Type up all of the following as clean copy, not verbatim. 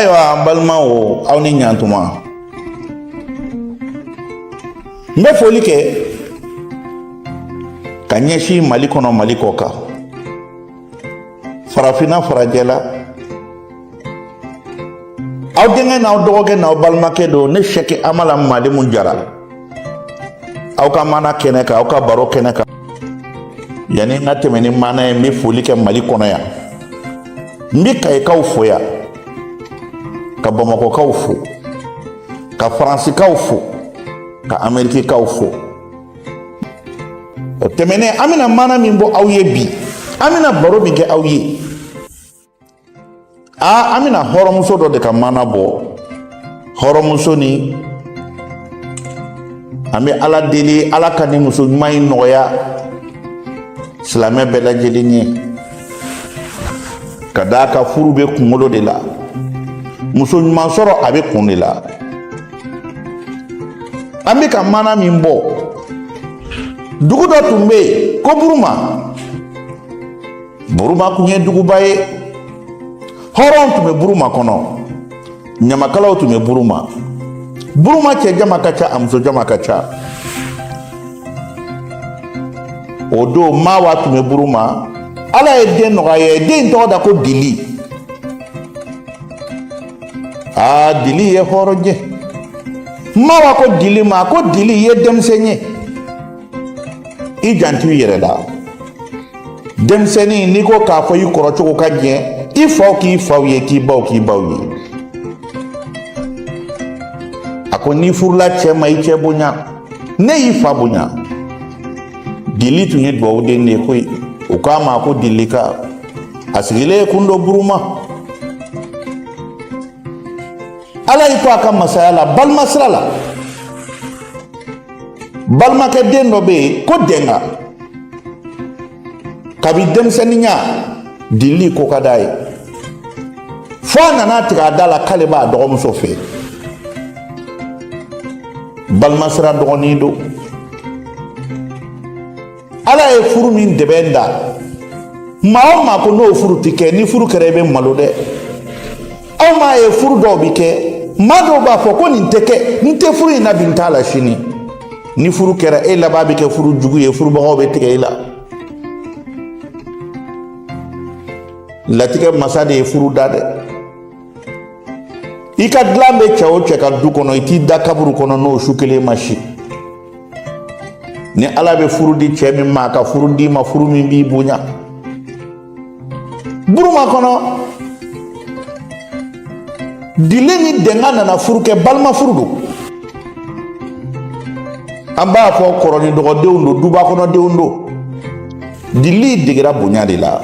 Ayiwa, an balimaw, aw ni ɲantuma. N bɛ foli kɛ ka ɲɛsin Mali kɔnɔ, Mali kɔ kan, farafinna, farajɛla. Aw denkɛ n'aw dɔgɔkɛ n'aw balimakɛ don, ne Sɛki Amala Malimu Jara, aw ka maana kɛnɛ kan, aw ka baro kɛnɛ kan. Yanni n ka tɛmɛ ni maana ye, n bɛ foli kɛ Mali kɔnɔ yan. N bɛ Kayikaw fo yan, ka Bamakɔkaw fo, ka Faransikaw fo, ka Amerikikaw fo. O tɛmɛnen, an bɛna maana min bɔ aw ye bi, an bɛna baro min kɛ aw ye, aa, an bɛna hɔrɔnmuso dɔ de ka maana bɔ. Hɔrɔnmuso ni, an bɛ Ala deli, Ala ka nin muso ɲuman in nɔgɔya silamɛ bɛɛ lajɛlen ye, ka d'a kan furu bɛ kunkolo de la, muso ɲuman sɔrɔ a bɛ kun de la. An bɛ ka maana min bɔ, dugu dɔ tun bɛ yen ko Buruma. Buruma tun ye duguba ye. Hɔrɔnw tun bɛ Buruma kɔnɔ, ɲamakalaw tun bɛ Buruma. Buruma cɛ jama ka ca, a muso jama ka ca. O don, Mawa tun bɛ Buruma. Ala ye den nɔgɔya ye, den tɔgɔ da ko Dili. Aa, Dili ye hɔrɔn ye. Mawa ko Dili ma ko: "Dili, i ye denmisɛn ye, i janto i yɛrɛ la. Denmisɛnnin, n'i ko k'a fɔ i kɔrɔcogo ka ɲɛ, i faw k'i faw ye, k'i baw k'i baw ye." A ko: "N'i furula cɛ ma, i cɛ bonya, ne y'i fa bonya." Dili tun ye dugawuden de ye koyi. U k'a ma ko Dilika. A sigilen kun don Buruma. Ala y'i to a ka masaya la, balimasira la, balimakɛ den dɔ bɛ yen ko Dɛnga. Kabi denmisɛnninya, Dili ko ka d'a ye, fo a nana tigɛ a da la k'ale b'a dɔgɔmuso fɛ. Balimasira dɔgɔnin don. Ala ye furu min dɛbɛn da, maa o maa ko n'o furu tɛ kɛ, ni furu kɛra, i bɛ malo dɛ. Aw m'a ye, furu dɔw bɛ kɛ, maa dɔw b'a fɔ ko nin tɛ kɛ, n tɛ furu in na bi, n t'a la sini. Ni furu kɛra, e laban bɛ kɛ furu jugu ye, furubagaw bɛ tigɛ i la. Latigɛ masa de ye furu da dɛ. I ka dilan bɛ cɛ o cɛ ka du kɔnɔ, i t'i da kaburu kɔnɔ n'o su kelen ma si. Ni Ala bɛ furu di cɛ min ma, a ka furu d'i ma, furu min b'i bonya. Buruma kɔnɔ, Dili ni Dɛnga nana furu kɛ, balima furu don. An b'a fɔ kɔrɔ ni dɔgɔdenw don, duba kɔnɔdenw don. Dili degera bonya de la.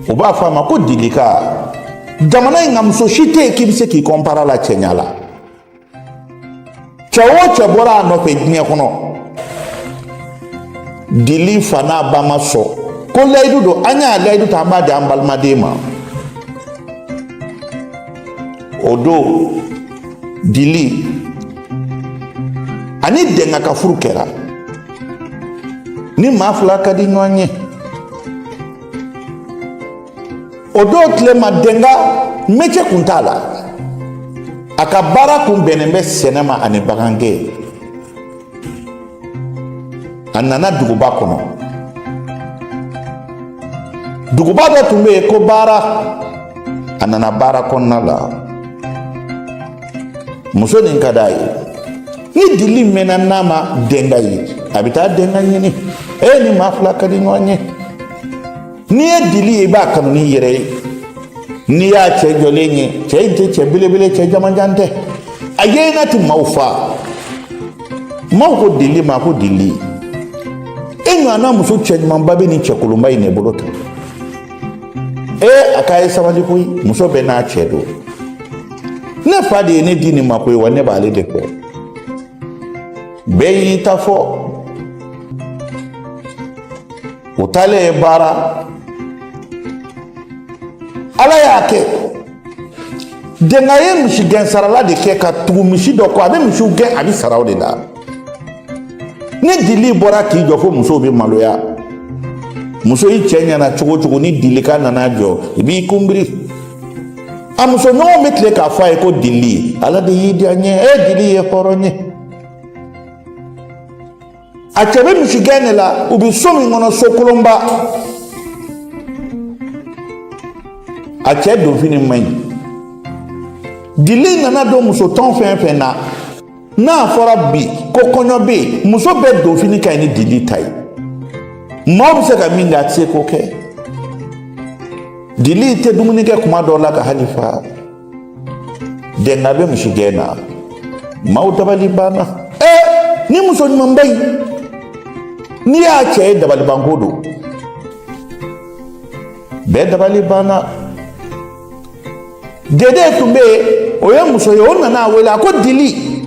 U b'a fɔ a ma ko Dilika. Jamana in ka muso si tɛ yen k'i bɛ se k'i kɔnpara la cɛɲa la. Cɛ o cɛ bɔra a nɔfɛ diɲɛ kɔnɔ, Dili fa n'a ba ma sɔn, ko layidu don, an y'a layidu ta, an b'a di an balimaden ma. O don, Dili ani Dɛnga ka furu kɛra. Ni maa fila ka di ɲɔgɔn ye, o don tile ma, Dɛnga métier kun t'a la. A ka baara kun bɛnnen bɛ sɛnɛ ma ani bagangɛn. A nana duguba kɔnɔ. Duguba dɔ tun bɛ yen ko Baara. A nana Baara kɔnɔna la, muso nin ka d'a ye. Ni Dili mɛnna n'a ma Dɛnga ye, a bɛ taa Dɛnga ɲini. E ni maa fila ka di ɲɔgɔn ye. N'i ye Dili ye, i b'a kanu n'i yɛrɛ ye. N'i y'a cɛ jɔlen ye, cɛ in tɛ cɛ belebele, cɛ jamanjan tɛ, a yeɲɛna tɛ maaw fa. Maaw ko Dili ma ko: "Dili, e ɲɔgɔnna muso cɛɲumanba bɛ nin cɛkolonba in de bolo tan." Ee, a k'a ye sabali koyi, muso bɛɛ n'a cɛ don. Ne fa de ye ne di nin ma koyi, wa ne b'ale de fɛ. Bɛɛ y'i ta fɔ. O taalen ye Baara, Ala y'a kɛ, Dɛnga ye misigɛn sarala de kɛ ka tugu misi dɔ kɔ. A bɛ misiw gɛn, a bɛ sara o de la. Ni Dili bɔra k'i jɔ, fo musow bɛ maloya. Muso, i cɛ ɲɛna cogo o cogo, ni Dilika nana jɔ, i b'i kunbiri. A muso ɲɔgɔn bɛ tile k'a fɔ a ye ko dili, Ala de y'i diya n ye. E dili ye hɔrɔn ye. A cɛ bɛ misigɛn de la, u bɛ so min kɔnɔ, so kolonba. A cɛ donfini man ɲi. Dili nana don muso tɔn fɛn fɛn na, n'a fɔra bi ko kɔɲɔ bɛ yen, muso bɛɛ donfini ka ɲi ni dili ta ye. Maaw bɛ se ka min kɛ, a tɛ se k'o kɛ. Dili tɛ dumuni kɛ kuma dɔw la ka hali fa. Dɛnga bɛ misigɛn na, maaw dabali banna. Ɛ, ni muso ɲumanba in, n'i y'a cɛ ye, dabalibanko don. Bɛɛ dabali banna. Dede tun bɛ yen, o ye muso ye. O nana a wele, a ko dili,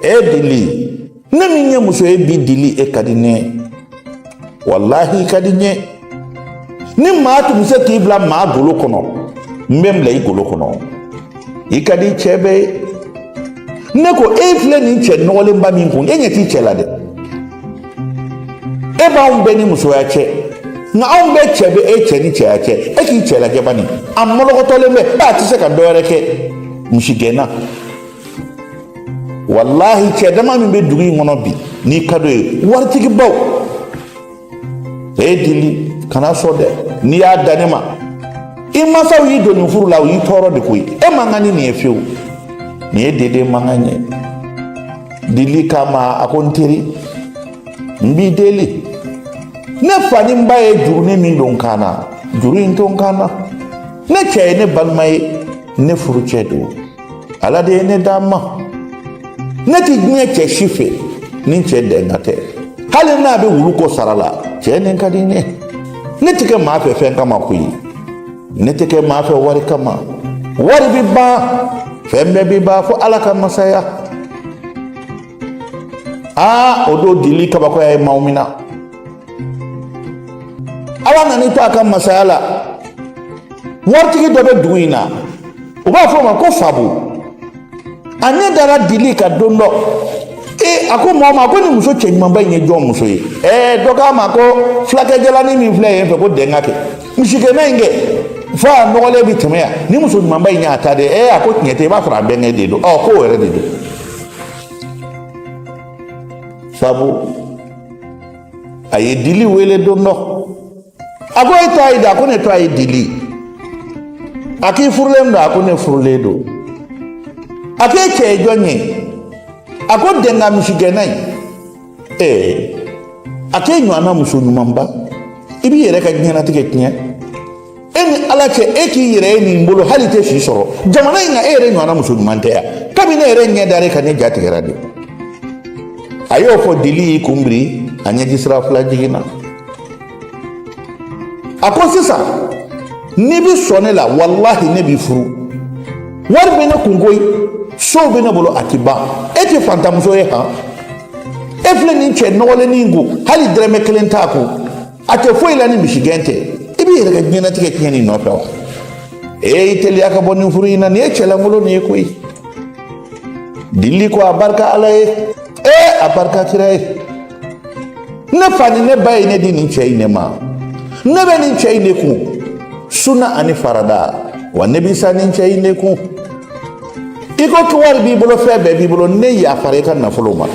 e dili, ne min ye muso ye bi, dili, e ka di ne ye, walahi i ka di n ye. Ni maa tun bɛ se k'i bila maa golo kɔnɔ, n bɛ n bila i golo kɔnɔ. I ka di cɛ bɛɛ ye. Ne ko e filɛ nin cɛ nɔgɔlenba min kun, e ɲɛ t'i cɛ la dɛ. E b'anw bɛɛ ni musoya cɛ, nka anw bɛɛ cɛ bɛ e cɛ ni cɛya cɛ. E k'i cɛ lajɛ bani, a mɔlɔkɔtɔlen bɛ, a tɛ se ka dɔ wɛrɛ kɛ misigɛnna. Walahi, cɛ dama min bɛ dugu in kɔnɔ bi, n'i ka d'o ye, waritigibaw. E dili, kana sɔn dɛ. N'i y'a da ne ma, i mansaw y'i don nin furu la, u y'i tɔɔrɔ de koyi. E man kan ni nin ye fiyewu. Nin ye dede mankan ye. Dili kama, a ko n teri, n b'i deli, ne fa ni n ba ye jurunin min don kan na, juru in to n kan na. Ne cɛ ye ne balima ye, ne furucɛ don, Ala de ye ne d'a ma. Ne ti diɲɛ cɛ si fɛ ni n cɛ dɛnga tɛ, hali n'a bɛ wulu ko sara la, cɛ nin ka di n ye. Ne tɛ kɛ maa fɛ fɛn kama koyi, ne tɛ kɛ maa fɛ wari kama. Wari bi ban, fɛn bɛɛ bi ban, fo Ala ka masaya. Aa, o don dili kabakoya ye maaw mina. Ala nan'i to a ka masaya la, waritigi dɔ bɛ dugu in na, u b'a fɔ o ma ko Fabu. A ɲɛ dara dili kan don dɔ. Ee, a ko mɔgɔ ma ko nin muso cɛɲumanba in ye jɔn muso ye? Ɛɛ, dɔ k'a ma ko fulakɛ jalanin min filɛ yen fɛ, ko dɛnga kɛ, misigɛnna in kɛ, fo a nɔgɔlen bɛ tɛmɛ yan, ni muso ɲumanba in y'a ta de. Ɛɛ, a ko tiɲɛ tɛ, i b'a sɔrɔ a bɛnkɛ de don. Ɔ, k'o yɛrɛ de don. Fabu a ye dili wele don dɔ, a ko e tɔgɔ ye di? A ko ne tɔgɔ ye dili. A k'i furulen don? A ko ne furulen don. A k'e cɛ ye jɔn ye? A ko dɛnga misigɛnna in. Ɛɛ, a k'e ɲɔgɔnna muso ɲumanba, i b'i yɛrɛ ka diɲɛnatigɛ tiɲɛ. E ni Ala cɛ, e k'i yɛrɛ ye nin bolo, hali tɛ si sɔrɔ jamana in kan, e yɛrɛ ɲɔgɔnna muso ɲuman tɛ yan. Kabini ne yɛrɛ ɲɛ dara e kan, ne ja tigɛra de. A y'o fɔ, dili y'i kun biri, a ɲɛji sira fila jiginna. A ko sisan n'i bɛ sɔn ne la, walahi ne b'i furu. Wari bɛ ne kun koyi, sow bɛ ne bolo, a ti ban. E tɛ fantanmuso ye han? E filɛ nin cɛ nɔgɔlennin kun, hali dɛrɛmɛ kelen t'a kun, a tɛ foyi la ni misigɛn tɛ. I b'i yɛrɛ ka diɲɛnatigɛ tiɲɛ nin nɔfɛ wa? Ee, i teliya ka bɔ nin furu in na, nin ye cɛlankolon nin ye koyi. Dili ko a barika Ala ye, ee, a barika kira ye. Ne fa ni ne ba ye ne di nin cɛ in de ma, ne bɛ nin cɛ in de kun suna ani farada, wa ne bɛ sa nin cɛ in de kun. I ko ko wari b'i bolo, fɛn bɛɛ b'i bolo, ne yafara i ka nafolo ma,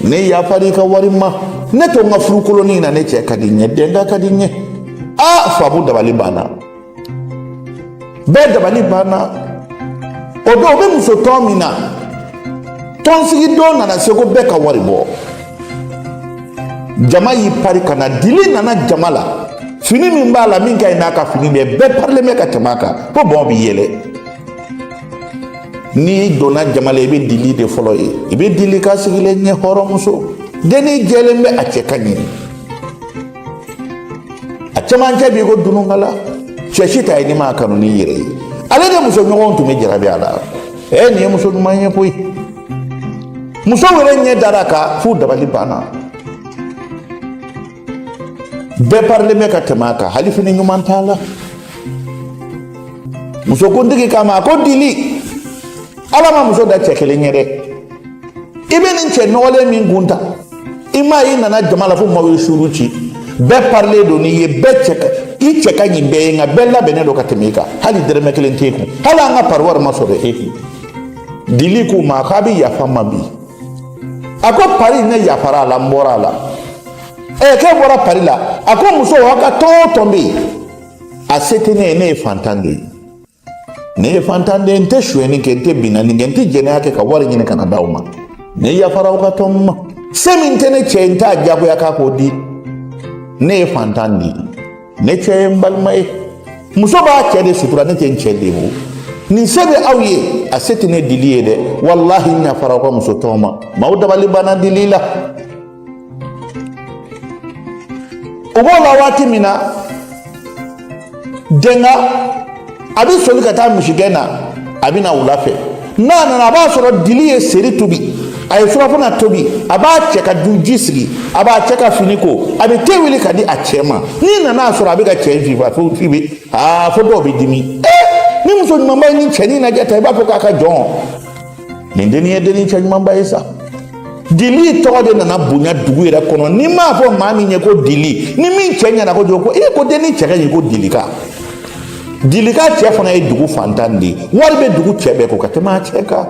ne yafara i ka wari ma, ne to n ka furukolonin na. Ne cɛ ka di n ye, dɛnga ka di n ye. Aa, Fabu dabali banna, bɛɛ dabali banna. O don u bɛ muso tɔn min na, tɔnsigi don nana se ko bɛɛ ka wari bɔ. Jama y'i pari ka na, dili nana jama la, fini min b'a la min ka ɲi n'a ka fini bɛɛ, bɛɛ parilen bɛ ka tɛmɛ a kan fo bɔn b'i yɛlɛ. N'i donna jama la, i bɛ dili de fɔlɔ ye, i bɛ dili ka sigilen ɲɛ, hɔrɔnmuso denni jɛlen bɛ, a cɛ ka ɲi, a cɛmancɛ b'i ko dununkala. Cɛ si t'a ye n'i m'a kanu n'i yɛrɛ ye. Ale de muso ɲɔgɔnw tun bɛ jarabi a la. Ɛ, nin ye muso ɲuman ye koyi. Musow yɛrɛ ɲɛ dara a kan f'u dabali banna. Bɛɛ parilen bɛ ka tɛmɛ a kan, hali fini ɲuman t'a la. Musokuntigi k'a ma, a ko dili, Ala ma muso da cɛ kelen ye dɛ. I bɛ nin cɛ nɔgɔlen min kun ta, i m'a ye, i nana jama la fo maaw ye suru ci, bɛɛ parilen don n'i ye, bɛɛ cɛ ka I cɛ ka ɲi bɛɛ ye, nka bɛɛ labɛnnen don ka tɛmɛ i kan. Hali dɛrɛmɛ kelen t'e kun, hali an ka pari wari ma sɔrɔ e kun. Dili k'u ma k'a bɛ yafa n ma bi. A ko pari, ne yafara a la, n bɔra a la. Ɛ, k'e bɔra pari la? A ko muso, aw ka tɔn o tɔn bɛ yen, a se tɛ ne ye, ne ye fantan de ye, ne ye fantan de ye. N tɛ sonyɛni kɛ, n tɛ binkanni kɛ, n tɛ jɛnɛya kɛ ka wari ɲini ka na d'aw ma. Ne yafara aw ka tɔn ma. Se min tɛ ne cɛ ye, n t'a diyagoya k'a k'o di. Ne ye fantan de ye, ne cɛ ye n balima ye. Muso b'a cɛ de sutura, ne tɛ n cɛ lebu. Nin se bɛ aw ye, a se tɛ ne Dili ye dɛ. Walahi, n yafara aw ka muso tɔn ma. Maaw dabali banna Dili la. O b'o la waati min na, Denga a bɛ soli ka taa misigɛn na. A bɛ na wula fɛ, n'a nana, a b'a sɔrɔ Dili ye seri tobi, a ye surafana tobi, a b'a cɛ ka ji sigi, a b'a cɛ ka fini ko, a bɛ te wuli ka di a cɛ ma. N'i nana a sɔrɔ a bɛ ka cɛ in fifa fo f'i bɛ aa fo dɔw bɛ dimi. Ee, ni muso ɲumanba ye nin cɛnin lajɛ tan, i b'a fɔ k'a ka jɔn. Nin dennin ye dennin cɛ ɲumanba ye sa. Dili tɔgɔ de nana bonya dugu yɛrɛ kɔnɔ. N'i m'a fɔ maa min ye ko Dili, ni min cɛ ɲɛna kojugu, ko ee, ko dennin cɛ ka ɲi ko Dilika. Dilika cɛ fana ye dugu fantan de ye, wari bɛ dugu cɛ bɛɛ ko ka tɛmɛ a cɛ kan.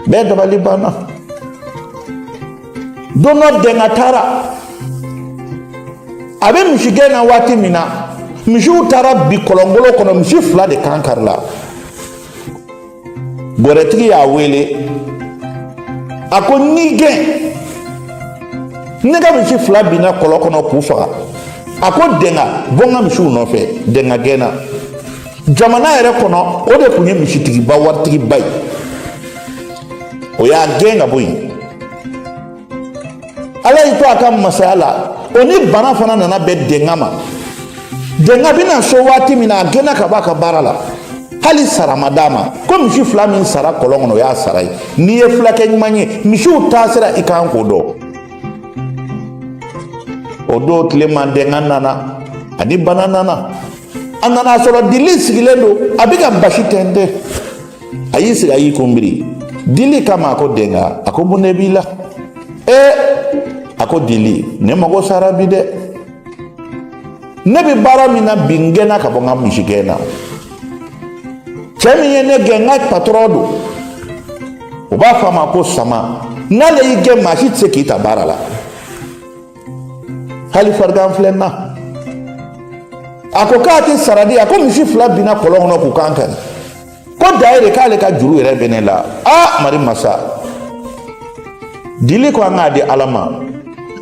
Bɛɛ dabali banna. Don dɔ, Denga taara, a bɛ misigɛn na waati min na, misiw taara bi kɔlɔnkolo kɔnɔ, misi fila de kan karila. Gɔrɛtigi y'a wele, a ko n'i gɛn, ne ka misi fila binna kɔlɔn kɔnɔ k'u faga. A ko Denga, bɔ n ka misiw nɔfɛ. Denga gɛnna. Jamana yɛrɛ kɔnɔ, o de tun ye misitigiba, waritigiba ye. O y'a gɛn ka bɔ yen. Ala y'i to a ka masaya la, o ni bana fana nana bɛn Denga ma. Denga bɛna so waati min na, a gɛnna ka bɔ a ka baara la, hali sara ma d'a ma. Ko misi fila min sara kɔlɔn kɔnɔ, o y'a sara ye. N'i ye fulakɛ ɲuman ye, misiw taasira, i kan k'o dɔn. O don tilema, Denga nana, ani bana nana. A nana sɔrɔ Dili sigilen don, a bɛ ka basi tɛntɛn. A y'i sigi, a y'i kunbiri. Dili kama, a ko Denga, a ko mun de b'i la? Ee, a ko Dili, ne mago sara bi dɛ. Ne bɛ baara min na bi, n gɛnna ka bɔ n ka misigɛn na. Cɛ min ye ne gɛn, n ka patɔrɔn don, u b'a fɔ a ma ko Sama. N'ale y'i gɛn, maa si tɛ se k'i ta baara la. Hali farigan filɛ n na. A ko k'a tɛ sara di. A ko misi fila binna kɔlɔn kɔnɔ k'u kan kari. Ko dayɛrɛ k'ale ka juru yɛrɛ bɛ ne la. Aa, mari masa, Dili ko an k'a di Ala ma.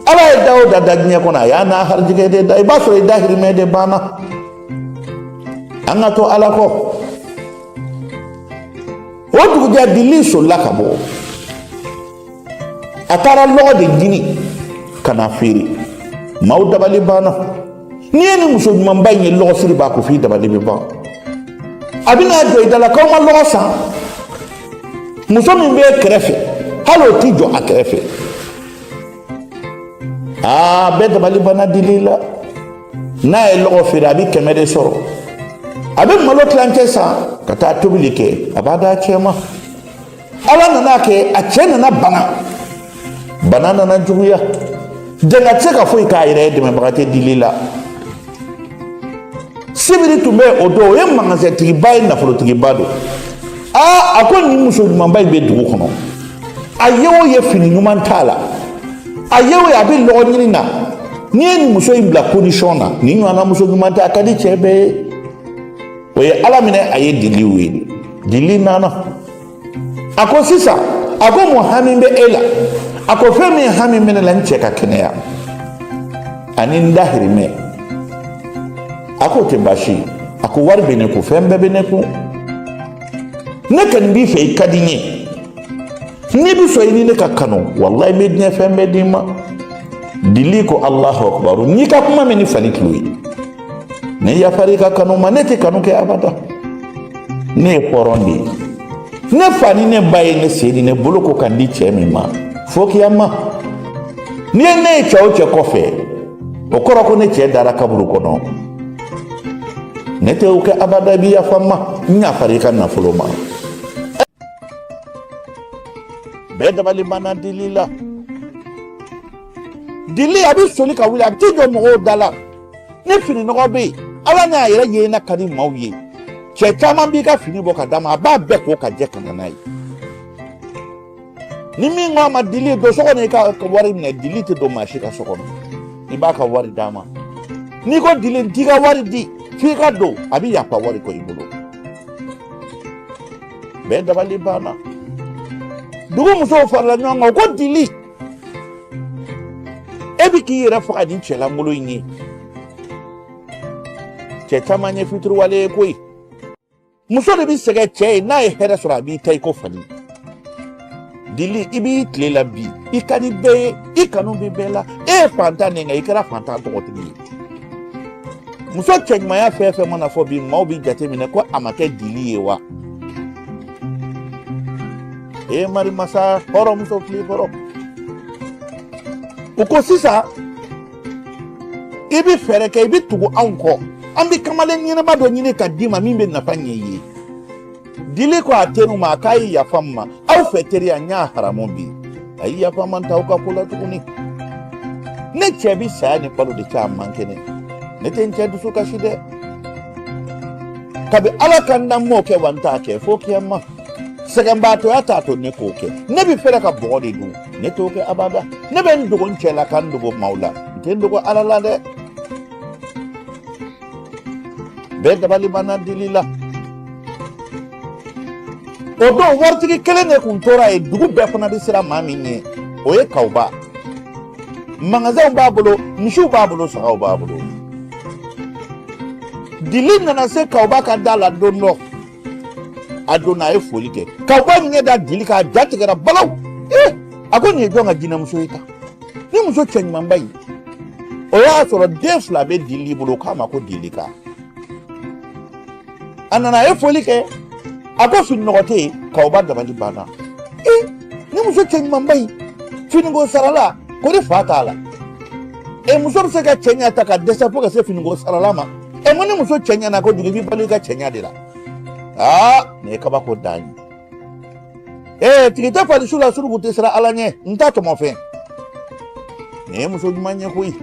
Ala ye da o da da diɲɛ kɔnɔ, a y'a n'a harijigɛ de da. I b'a sɔrɔ i dahirimɛ de banna. An ka to Ala kɔ. O dugujɛ, Dili solila ka bɔ, a taara lɔgɔ de ɲini ka na feere. Maaw dabali banna. N'i ye nin muso ɲumanba in ye, lɔgɔsiri b'a kun f'i dabali bɛ ban. A bɛna jɔ i da la k'aw ma lɔgɔ san. Muso min b'e kɛrɛfɛ, hali o t'i jɔ a kɛrɛfɛ. Aa, bɛɛ dabali banna Dili la. N'a ye lɔgɔ feere, a bɛ 100 de sɔrɔ. A bɛ malo tilancɛ san ka taa tobili kɛ, a b'a d'a cɛ ma. Ala nana kɛ, a cɛ nana bana, bana nana juguya. Denga tɛ se ka foyi k'a yɛrɛ ye, dɛmɛbaga tɛ Dili la. Sibiri tun bɛ o don, o ye magansɛtigiba ye, nafolotigiba don. Aa, a ko nin muso ɲumanba in bɛ dugu kɔnɔ, a ye o ye fini ɲuman t'a la, a ye o ye a bɛ lɔgɔ ɲini na. N'i ye nin muso in bila condition na, nin ɲɔgɔnna muso ɲuman tɛ, a ka di cɛ bɛɛ ye. O ye Ala minɛ, a ye Dili wele. Dili nana, a ko sisan, a ko mun hami bɛ e la? A ko fɛn min hami bɛ ne la, n cɛ ka kɛnɛya ani n dahirimɛ. A k'o tɛ baasi ye. A ko wari bɛ ne kun, fɛn bɛɛ bɛ ne kun, ne kɔni b'i fɛ, i ka di n ye. N'i bɛ sɔn i ni ne ka kanu, walayi n bɛ diɲɛ fɛn bɛɛ d'i ma. Dili ko Alahu akubaru, n'i ka kuma mɛn ni fali tulo ye, ne yafara i ka kanu ma. Ne tɛ kanu kɛ abada, ne ye hɔrɔn de ye. Ne fa ni ne ba ye ne sen ni ne bolo ko ka n di cɛ min ma fo kiyama. N'i ye ne ye cɛ o cɛ kɔfɛ, o kɔrɔ ko ne cɛ dara kaburu kɔnɔ. Ne tɛ o kɛ abada. I bɛ yafa n ma, n yafara i ka nafolo ma. Bɛɛ dabali banna Dili la. Dili a bɛ soli ka wuli, a bɛ t'i jɔ mɔgɔw da la. Ni fini nɔgɔ bɛ yen, Ala n'a yɛrɛ ye na ka di maaw ye. Cɛ caman b'i ka fini bɔ ka d'a ma, a b'a bɛɛ ko ka jɛ ka na n'a ye. Ni min ko a ma Dili don so kɔnɔ, i ka wari minɛ. Dili tɛ don maa si ka so kɔnɔ, i b'a ka wari d'a ma. N'i ko Dili n t'i ka wari di f'i ka don, a bɛ yafa wari kɔ i bolo. Bɛɛ dabali banna. Dugu musow farala ɲɔgɔn kan ko Dili, e bɛ k'i yɛrɛ faga nin cɛlankolon in ye. Cɛ caman ye fitiriwale ye koyi. Muso de bɛ sɛgɛn cɛ ye, n'a ye hɛrɛ sɔrɔ a b'i ta i ko fali. Dili, i b'i tile la bi, i ka di bɛɛ ye, i kanu bɛ bɛɛ la. E ye fantan de ye, nka i kɛra fantan tɔgɔtigi ye. Muso cɛɲumanya fɛn fɛn mana fɔ bi, maaw b'i jateminɛ ko a ma kɛ Dili ye wa. E mari masa hɔrɔnmuso fili kɔrɔ. U ko sisan i bɛ fɛɛrɛ kɛ, i bɛ tugu anw kɔ, an bɛ kamalen ɲɛnama dɔ ɲini ka d'i ma min bɛ nafa ɲɛ i ye. Dili ko a teriw ma, a k'a ye yafa n ma, aw fɛ teriya n y'a haramu bi, a ye yafa n ma, n t'aw ka ko la tuguni. Ne cɛ bɛ saya ni balo de cɛ, a man kɛnɛ, ne tɛ n cɛ dusu kasi dɛ. Kabi Ala ka n dan m'o kɛ wa n t'a kɛ fo kiyama. Sɛgɛnbaatɔya t'a to ne k'o kɛ. Ne bɛ fɛrɛ ka bɔgɔ de dun, ne t'o kɛ abada. Ne bɛ n dogo n cɛ la ka n dogo maaw la, n tɛ n dogo Ala la dɛ. Bɛɛ dabali banna Dili la. O don waritigi kelen de kun tora yen, dugu bɛɛ fana bɛ siran maa min ɲɛ, o ye Kawuba. Magasinw b'a bolo, misiw b'a bolo, sagaw b'a bolo. Dili nana se Kawuba ka da la don dɔ. A donna, a ye foli kɛ. Kawuba ɲɛ da Dili kan, a ja tigɛra balawu. Ee, a ko nin ye jɔn ka jinɛmuso ye tan, ni muso cɛɲumanba in? O y'a sɔrɔ den fila bɛ Dili bolo, k'a ma ko Dilika. A nana, a ye foli kɛ, a ko fini nɔgɔ tɛ yen. Kawuba dabali banna. Ee, ni muso cɛɲumanba in, finiko sarala ko ni fa t'a la. E muso bɛ se ka cɛɲa ta ka dɛsɛ fo ka se finiko sarala ma. E ko ni muso cɛɲana kojugu, i b'i balo i ka cɛɲa de la. Aa, nin ye kabako dan ye. Ee, tigi tɛ fali su la, suruku tɛ siran Ala ɲɛ, n t'a tɔmɔ fɛn. Nin ye muso ɲuman ye koyi.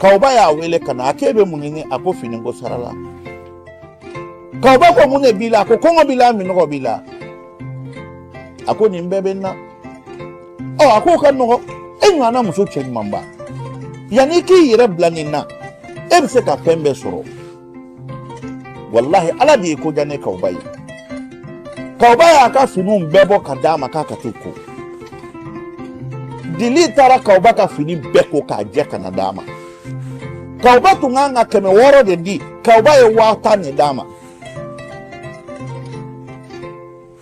Kawuba y'a wele ka na, a k'e bɛ mun ɲini? A ko finiko sara la. Kawuba ko mun de b'i la? A ko kɔngɔ b'i la, minnɔgɔ b'i la. A ko nin bɛɛ bɛ n na. Ɔ, a k'o ka nɔgɔ, e ɲɔgɔnna muso cɛ ɲumanba, yanni i k'i yɛrɛ bila nin na, e bɛ se ka fɛn bɛɛ sɔrɔ. Walahi, Ala de ye ko diya ne Kawuba ye. Kawuba y'a ka finiw bɛɛ bɔ ka d'a ma k'a ka t'u ko. Dili taara Kawuba ka fini bɛɛ ko k'a jɛ ka na d'a ma. Kawuba tun kan ka 600 de di, Kawuba ye 10 000 de d'a ma.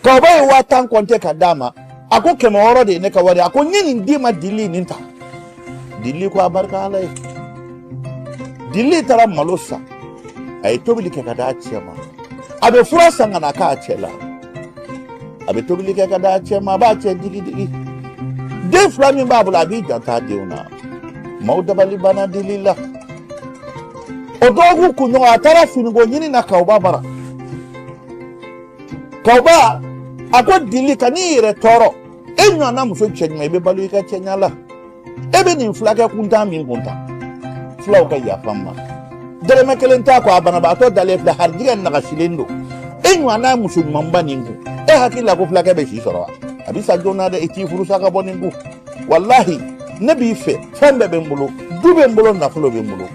Kawuba ye 10 000 kɔnte ka d'a ma. A ko 600 de ye ne ka wari. A ko n ye nin d'i ma Dili, nin ta. Dili ko a barika Ala ye. Dili taara malo san, a ye tobili kɛ ka d'a cɛ ma. A bɛ fura san ka na k'a cɛ la, a bɛ tobili kɛ ka d'a cɛ ma, a b'a cɛ digidigi. Den fila min b'a bolo, a b'i janto a denw na. Maaw dabali banna Dili la. O dɔgɔkun kunɲɔgɔn, a taara finiko ɲini na Kawuba bara. Kawuba a ko Dili, ka n'i yɛrɛ tɔɔrɔ, e ɲɔgɔnna muso cɛɲuman, i bɛ balo i ka cɛɲa la. E bɛ nin fulakɛ kuntan min kun tan, fulaw ka yafa n ma, dɛrɛmɛ kelen t'a kɔ, a banabaatɔ dalen filɛ, harijigɛ nagasilen don. E ɲɔgɔnna muso ɲumanba nin kun, e hakili la ko fulakɛ bɛ si sɔrɔ wa? A bɛ sa joona dɛ. I t'i furu sa ka bɔ nin kun. Walahi, ne b'i fɛ, fɛn bɛɛ bɛ n bolo, du bɛ n bolo, nafolo bɛ n bolo.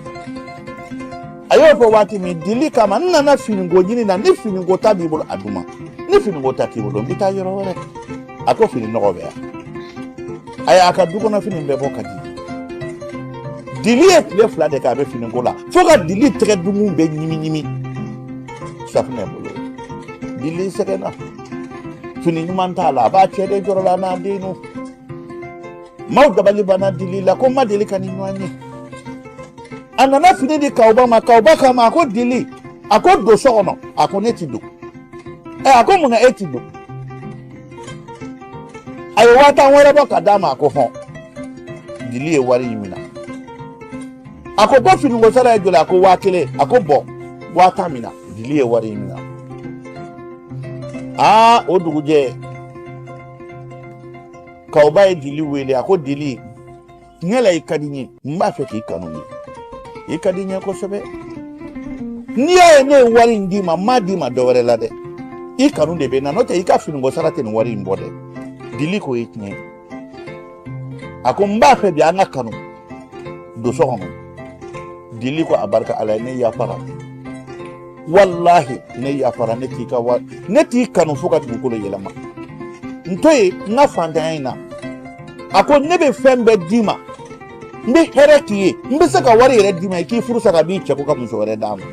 A y'o fɔ waati min, Dili kama n nana finiko ɲini na. Ni finiko ta b'i bolo, a duma. Ni finiko ta t'i bolo, n bɛ taa yɔrɔ wɛrɛ. A ko fini nɔgɔ bɛ yan. A y'a ka du kɔnɔ fini bɛɛ bɔ ka di. Dili ye tile 2 de kɛ a bɛ finiko la, fo ka Dili tɛgɛ dumun bɛɛ ɲimi ɲimi safunɛ bolo. Dili sɛgɛnna, fini ɲuman t'a la, a b'a cɛ de jɔrɔ la n'a den. Maaw dabali banna Dili la ko n ma deli ka nin ɲɔgɔn ye. A nana fini di Kawuba ma. Kawuba k'a ma, a ko Dili, a ko don so kɔnɔ. A ko ne ti don. Ɛ, a ko mun na e ti don? A ye 10 000 wɛrɛ bɔ ka d'a ma. A ko hɔn. Dili ye wari in minɛ. A ko ko finiko sara ye joli? A ko 1000. A ko bɔn, 10 000 minɛ. Dili ye wari in minɛ. Aa, o dugujɛ, Kawuba ye Dili wele. A ko Dili, tiɲɛ la i ka di n ye, n b'a fɛ k'i kanu ye. I ka di n ye kosɛbɛ. N'i y'a ye ne ye wari in d'i ma, n m'a d'i ma dɔ wɛrɛ la dɛ, i kanu de bɛ n na, n'o tɛ i ka finiko sara tɛ nin wari in bɔ dɛ. Dili k'o ye tiɲɛ ye. A ko n b'a fɛ bi an ka kanu don so kɔnɔ. Dili ko a barika Ala ye, ne yafara, walahi ne yafara, ne t'i ka wari, ne t'i kanu fo ka dugukolo yɛlɛma, n to yen n ka fantanya in na. A ko ne bɛ fɛn bɛɛ d'i ma, n bɛ hɛrɛ k'i ye, n bɛ se ka wari yɛrɛ d'i ma i k'i furu sa ka b'i cɛ ko ka muso wɛrɛ d'a ma.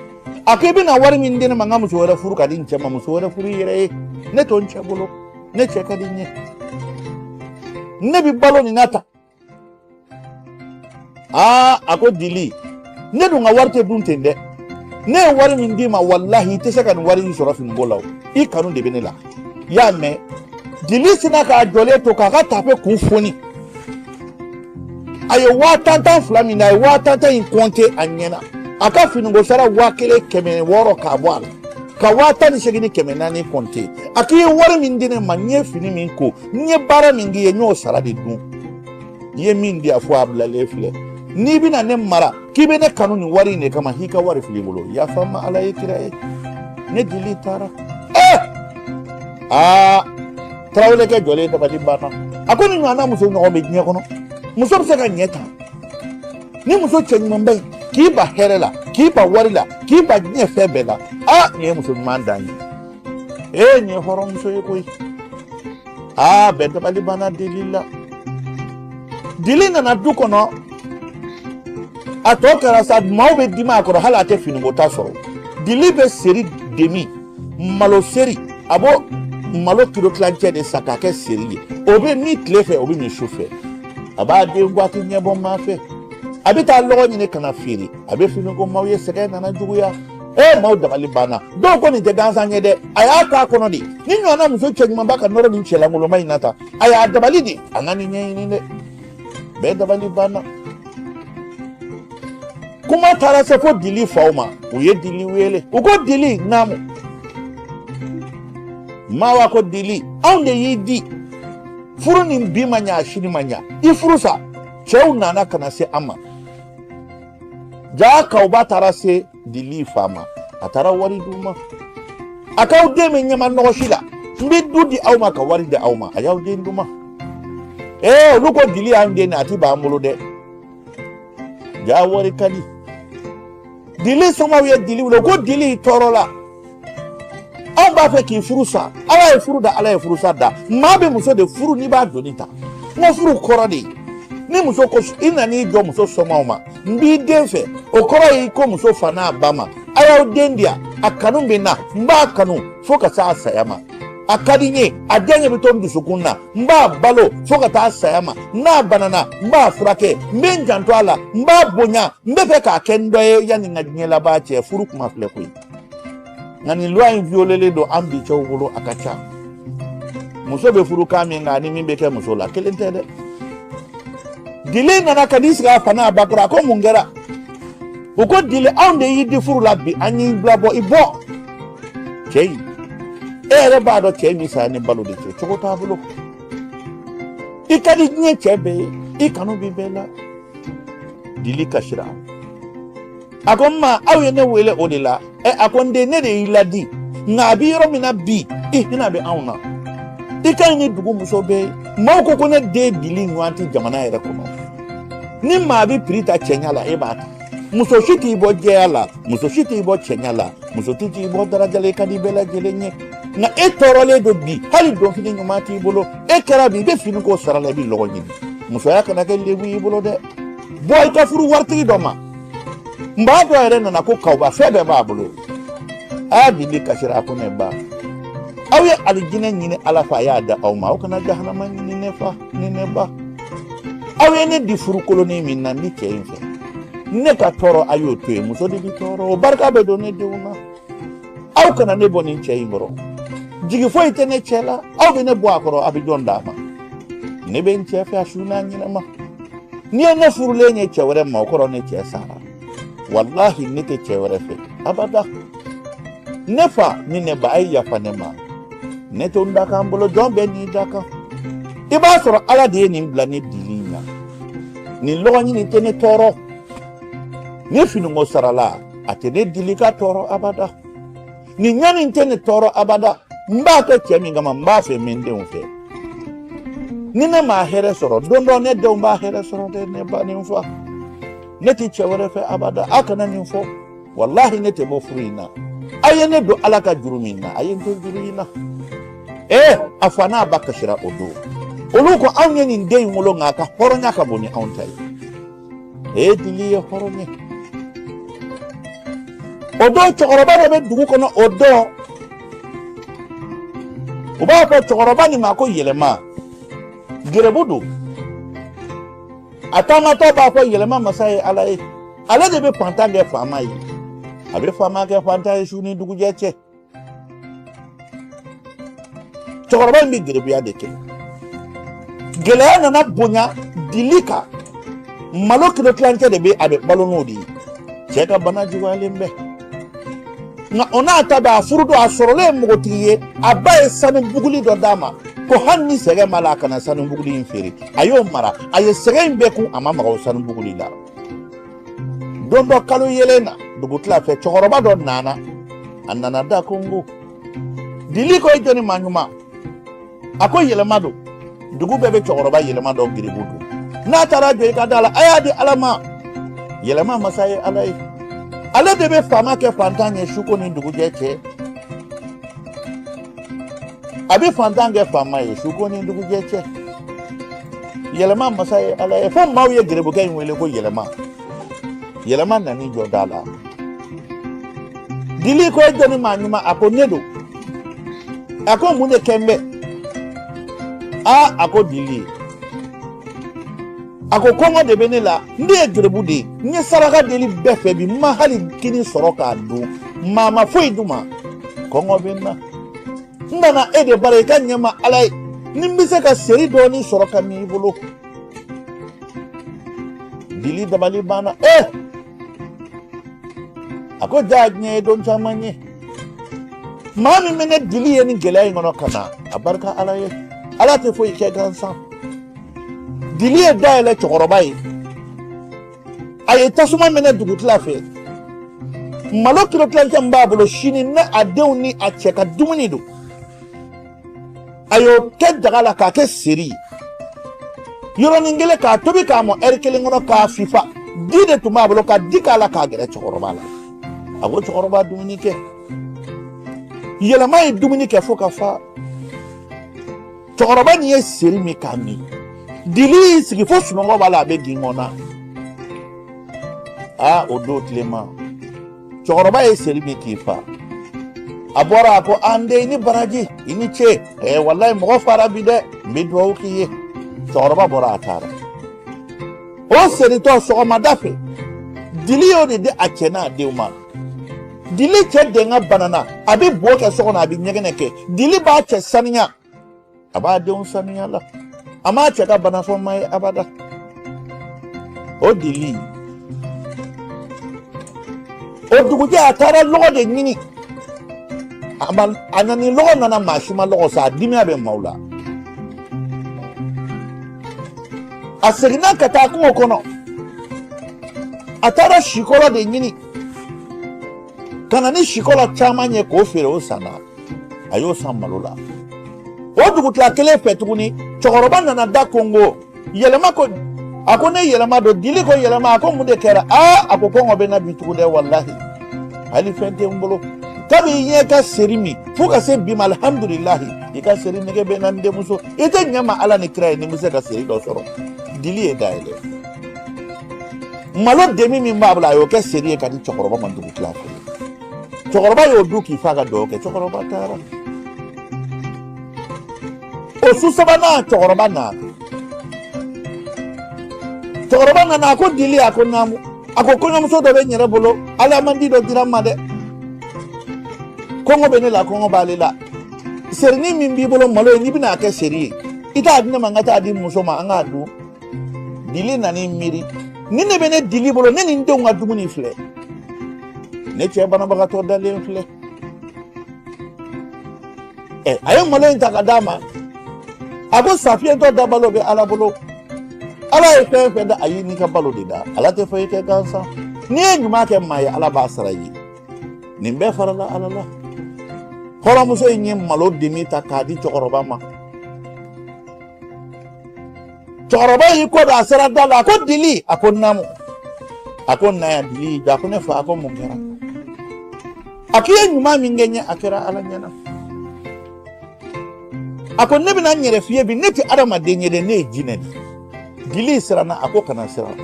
A ko i bɛna wari min di ne ma n ka muso wɛrɛ furu ka di n cɛ ma, muso wɛrɛ furu i yɛrɛ ye, ne to n cɛ bolo, ne cɛ ka di n ye, ne bɛ balo nin na tan. Aa, a ko Dili, ne dun ka wari tɛ dun ten dɛ, ne ye wari min d'i ma, walahi i tɛ se ka nin wari in sɔrɔ finiko la o, i kanu de bɛ ne la. I y'a mɛn? Dili sinna k'a jɔlen to k'a ka tafe kun foni. A ye 10 000 tan fila min na, a ye 10 000 tan in kɔnte a ɲɛna, a ka finiko sara 1600 k'a bɔ a la, ka 18 400 kɔnte. A k'i ye wari min di ne ma, n ye fini min ko, n ye baara min k'i ye, n y'o sara de dun. I ye min di a fɔ a bilalen filɛ. N'i bɛna ne mara k'i bɛ ne kanu nin wari in de kama, k'i ka wari fili i bolo, yafa n ma, Ala ye kira ye. Ne Dili taara. Aa, tarawelekɛ jɔlen dabali banna. A ko nin ɲɔgɔnna muso ɲɔgɔn bɛ diɲɛ kɔnɔ? Muso bɛ se ka ɲɛ tan ni muso cɛ ɲumanba in, k'i ba hɛrɛ la, k'i ba wari la, k'i ba diɲɛ fɛn bɛɛ la. Aa, nin ye muso ɲuman dan ye. Ee, nin ye hɔrɔnmuso ye koyi. Aa, bɛɛ dabali banna Dili la. Dili nana du kɔnɔ, a tɔ kɛra sa, maaw bɛ dimi a kɔrɔ, hali a tɛ finiko ta sɔrɔ. Dili bɛ seri demi malo seri, a b'o malo kilo tilancɛ de san k'a kɛ seri ye, o bɛ min tile fɛ, o bɛ min su fɛ. A b'a den bɔ, a tɛ ɲɛbɔ maa fɛ, a bɛ taa lɔgɔ ɲini ka na feere, a bɛ finiko maaw ye. Sɛgɛn nana juguya. Ee, maaw dabali banna. Dɔw ko nin tɛ gansan ye dɛ, a y'a k'a kɔnɔ de. Ni ɲɔgɔnna muso cɛ ɲumanba ka nɔrɔ nin cɛlankolonba in na tan, a y'a dabali de, an ka nin ɲɛɲini dɛ. Bɛɛ dabali banna. Kuma taara se fo Dili faw ma. U ye Dili wele, u ko Dili, naamu. Mawa ko Dili, anw de y'i di furu nin bi ma ɲa, a sini ma ɲa, i furu sa. Cɛw nana ka na se an ma. Jaa, Kawuba taara se Dili fa ma, a taara wari d'u ma. A k'aw den bɛ ɲɛma nɔgɔsi la, n bɛ du di aw ma ka wari di aw ma, a y'aw den d'u ma. Ee, olu ko Dili y'an den, a ti b'an bolo dɛ. Jaa, wari ka di. Dili somaw ye Dili wele ko Dili tɔɔrɔ la, anw b'a fɛ k'i furu sa. Ala ye furu da, Ala ye furusa da. Maa bɛ muso de furu n'i b'a doni ta. N ko furu kɔrɔ de ye ni muso ko i nan'i jɔ muso somaw ma, n b'i den fɛ, o kɔrɔ ye ko muso fa n'a ba ma, a y'aw den di yan, a kanu bɛ n na, n b'a kanu fo ka s'a saya ma, a ka di n ye, a den ɲɛ bɛ to n dusukun na, n b'a balo fo ka taa saya ma, n'a banana n b'a furakɛ, n bɛ n janto a la, n b'a bonya, n bɛ fɛ k'a kɛ n dɔ ye yanni n ka diɲɛ laban cɛ. Furu kuma filɛ koyi. Nka nin loi in violelen don an bi cɛw bolo, a ka ca. Muso bɛ furu kan min kan ani min bɛ kɛ muso la, kelen tɛ dɛ. Dili nana ka n'i sigi a fa n'a ba kɔrɔ. A ko mun kɛra? U ko Dili, anw de y'i di furu la bi, an y'i bila bɔ, i bɔ cɛ in. E yɛrɛ b'a dɔn cɛ in bɛ saya ni balo de cɛ, cogo t'a bolo. I ka di diɲɛ cɛ bɛɛ ye, i kanu bɛ bɛɛ la. Dili kasira. A ko n ma, aw ye ne wele o de la. Ɛ, a ko n den, ne de y'i ladi, nka a bɛ yɔrɔ min na bi, i hinɛ bɛ anw na, i ka ɲi ni dugu muso bɛɛ ye. Maaw ko ko ne den Dili ɲɔgɔn tɛ jamana yɛrɛ kɔnɔ. Ni maa bɛ piri ta cɛɲa la, e b'a ta. Muso si t'i bɔ jɛya la, muso si t'i bɔ cɛɲa la, muso si t'i bɔ daraja la, i ka di bɛɛ lajɛlen ye. Nka e tɔɔrɔlen don bi, hali donfini ɲuman t'i bolo. E kɛra bi, i bɛ fini ko sara la, i bɛ lɔgɔ ɲini. Musoya kana kɛ lebu y'i bolo dɛ. Bɔ i ka furu waritigi dɔ ma. N b'a dɔ yɛrɛ nana ko Kawuba, fɛn bɛɛ b'a bolo. Aa, Dili kasira. A ko ne ba, aw ye alijinɛ ɲini Ala fɛ, a y'a da aw ma, aw kana jahanama ɲini ne fa ni ne ba. Aw ye ne di furu kolonin min na, n bɛ cɛ in fɛ, ne ka tɔɔrɔ a y'o to yen, muso de bɛ tɔɔrɔ, o barika bɛ don ne denw na. Aw kana ne bɔ nin cɛ in kɔrɔ, jigi foyi tɛ ne cɛ la. Aw bɛ ne bɔ a kɔrɔ, a bɛ jɔn d'a ma? Ne bɛ n cɛ fɛ a su n'a ɲɛnama. N'i ye ne furulen ye cɛ wɛrɛ ma, o kɔrɔ ne cɛ sara. Walahi, ne tɛ cɛ wɛrɛ fɛ abada. Ne fa ni ne ba, a ye yafa ne ma, ne to n da kan bolo, jɔn bɛɛ n'i da kan. I b'a sɔrɔ Ala de ye nin bila ne dili in na. Nin lɔgɔ ɲini tɛ ne tɔɔrɔ. Ni finiko sarala, a tɛ ne dili ka tɔɔrɔ abada. Ni ɲani tɛ ne tɔɔrɔ abada. N b'a kɛ cɛ min kama, n b'a fɛ min denw fɛ. Ni ne m'a hɛrɛ sɔrɔ, don dɔ ne denw b'a hɛrɛ sɔrɔ dɛ, ne ba ni n fa. Ne tɛ cɛ wɛrɛ fɛ abada, a kana nin fɔ. Walahi ne tɛ bɔ furu in na. A ye ne don Ala ka juru min na, a ye n to juru in na. A fa n'a ba kasira o don. Olu ko anw ye nin den in wolo, nka a ka hɔrɔnya ka bon ni anw ta ye. Dili ye hɔrɔn ye. O don cɛkɔrɔba dɔ bɛ dugu kɔnɔ, o don u b'a fɔ cɛkɔrɔba nin ma ko Yɛlɛma. Gerebu don. A taamatɔ b'a fɔ yɛlɛma masa ye Ala ye. Ale de bɛ fantan kɛ faama ye. A bɛ faama kɛ fantan ye su ni dugujɛ cɛ. Cɛkɔrɔba in bɛ gerebuya de kɛ. Gɛlɛya nana bonya dili kan. Malo kilo tilancɛ de bɛ a bɛ balo n'o de ye. Cɛ ka bana juguyalen bɛ. Nka o n'a ta bɛɛ, a furu don, a sɔrɔlen ye npogotigi ye, a ba ye sanu buguli dɔ d'a ma ko hali ni sɛgɛn b'a la, a kana sanu buguli in feere. A y'o mara, a ye sɛgɛn in bɛɛ kun, a ma maga o sanu buguli la. Don dɔ kalo yelen na, dugutila fɛ, cɛkɔrɔba dɔ nana, a nana da kongo. Dili ko i jɔni maa ɲuman? A ko yɛlɛma don. Dugu bɛɛ bɛ cɛkɔrɔba yɛlɛma dɔn, geribu don. N'a taara jɔ i ka da la, a y'a di Ala ma. Yɛlɛma masa ye Ala ye. Ale de bɛ faama kɛ fantan ye suko ni dugujɛ cɛ. A bɛ fantan kɛ faama ye suko ni dugujɛ cɛ. Yɛlɛma masa ye Ala ye. Fo maaw ye gerebukɛ in wele ko yɛlɛma. Yɛlɛma nan'i jɔ da la. Dili ko e jɔni maa ɲuman? A ko ne don. A ko mun de kɛ n bɛ? Aa, a ko dili, a ko kɔngɔ de bɛ ne la, n de ye gerebu de ye, n ye saraka deli bɛɛ fɛ bi, n ma hali kini sɔrɔ k'a dun, maa ma foyi d'u ma, kɔngɔ bɛ n na. N nana e de bara, i ka ɲɛ ma Ala ye, ni n bɛ se ka seri dɔɔni sɔrɔ ka min i bolo. Dili dabali banna. A ko ja diɲɛ ye don caman ye. Maa min bɛ ne dili ye nin gɛlɛya in kɔnɔ ka na, a barika Ala ye. Ala tɛ foyi kɛ gansan. Dili ye da yɛlɛ cɛkɔrɔba ye. A ye tasuma minɛ dugutila fɛ. Malo kilo tilancɛ min b'a bolo sini, ni a denw ni a cɛ ka dumuni don, a y'o kɛ daga la k'a kɛ seri ye. Yɔrɔnin kelen k'a tobi k'a mɔ ɛri kelen kɔnɔ k'a fifa. Di de tun b'a bolo, ka di k'a la k'a gɛrɛ cɛkɔrɔba la. A ko cɛkɔrɔba, dumuni kɛ. Yɛlɛma ye dumuni kɛ fo ka fa. Cɛkɔrɔba nin ye seri min k'a min, dili y'i sigi fo sunɔgɔ b'a la, a bɛ gingɔn na. Aa, o don tilema, cɛkɔrɔba ye seri min k'i fa, a bɔra, a ko an den, i ni baraji, i ni ce. Walayi mɔgɔ fara bi dɛ, n bɛ dugawu k'i ye. Cɛkɔrɔba bɔra, a taara. O seritɔ sɔgɔmada fɛ, dili y'o de di a cɛ n'a denw ma. Dili cɛ denkɛ banana, a bɛ bo kɛ so kɔnɔ, a bɛ ɲɛgɛnɛ kɛ. Dili b'a cɛ saniya, a b'a denw saniya la, a m'a cɛ ka bana fɔ maa ye abada. O dili, o dugujɛ, a taara lɔgɔ de ɲini. A nana ni lɔgɔ nana, maa si ma lɔgɔ san, a dimiya bɛ maaw la. A seginna ka taa kungo kɔnɔ, a taara sikɔlɔ de ɲini ka na ni sikɔlɔ caman ye k'o feere. O sanna, a y'o san malo la. O dugutila kelen fɛ tuguni, cɛkɔrɔba nana da kongo. Yɛlɛma ko, a ko ne yɛlɛma don. Dili ko yɛlɛma, a ko mun de kɛra? Aa, a ko kɔngɔ bɛ na bi tugun dɛ, walahi hali fɛn tɛ n bolo. Kabi i ɲɛ ka seri min fo ka se bi ma, alihamudulilahi, i ka seri nege bɛ na n denmuso. I tɛ ɲɛ ma Ala ni kira ye, ni n bɛ se ka seri dɔ sɔrɔ. Dili ye dayɛlɛ, malo demi min b'a bolo, a y'o kɛ seri ye ka di cɛkɔrɔba ma dugutila fɛ. Cɛkɔrɔba y'o dun k'i fa ka dugawu kɛ. Cɛkɔrɔba taara. O su sabanan, cɛkɔrɔba nana. Cɛkɔrɔba nana, a ko dili, a ko naamu. A ko kɔɲɔmuso dɔ bɛ n yɛrɛ bolo, alamandi dɔ dira n ma dɛ, kɔngɔ bɛ ne la, kɔngɔ b'ale la. Serinin min b'i bolo malo ye, n'i bɛna a kɛ seri ye, i t'a di ne ma, n ka taa di muso ma, an k'a dun. Dili nan'i miiri, ni ne bɛ ne dili bolo, ne ni n denw ka dumuni filɛ, ne cɛ banabagatɔ dalen filɛ. A ye malo in ta ka d'a ma. A ko safiyɛntɔ da balo bɛ Ala bolo. Ala ye fɛn fɛn da, a y'i n'i ka balo de da. Ala tɛ foyi kɛ gansan. N'i ye ɲuman kɛ maa ye, Ala b'a sara i ye. Nin bɛɛ farala Ala la. Hɔrɔnmuso in ye malo demi ta k'a di cɛkɔrɔba ma. Cɛkɔrɔba y'i kɔ don, a sera da la, a ko Dili. A ko naamu. A ko na yan. Dili y'i jɔ, a ko ne fa. A ko mun kɛra? A k'i ye ɲuman min kɛ n ye, a kɛra Ala ɲɛna. A ko ne bɛna n yɛrɛ f'i ye bi, ne tɛ adamaden ye dɛ, ne ye jinɛ de ye. Dili siranna. A ko kana siran,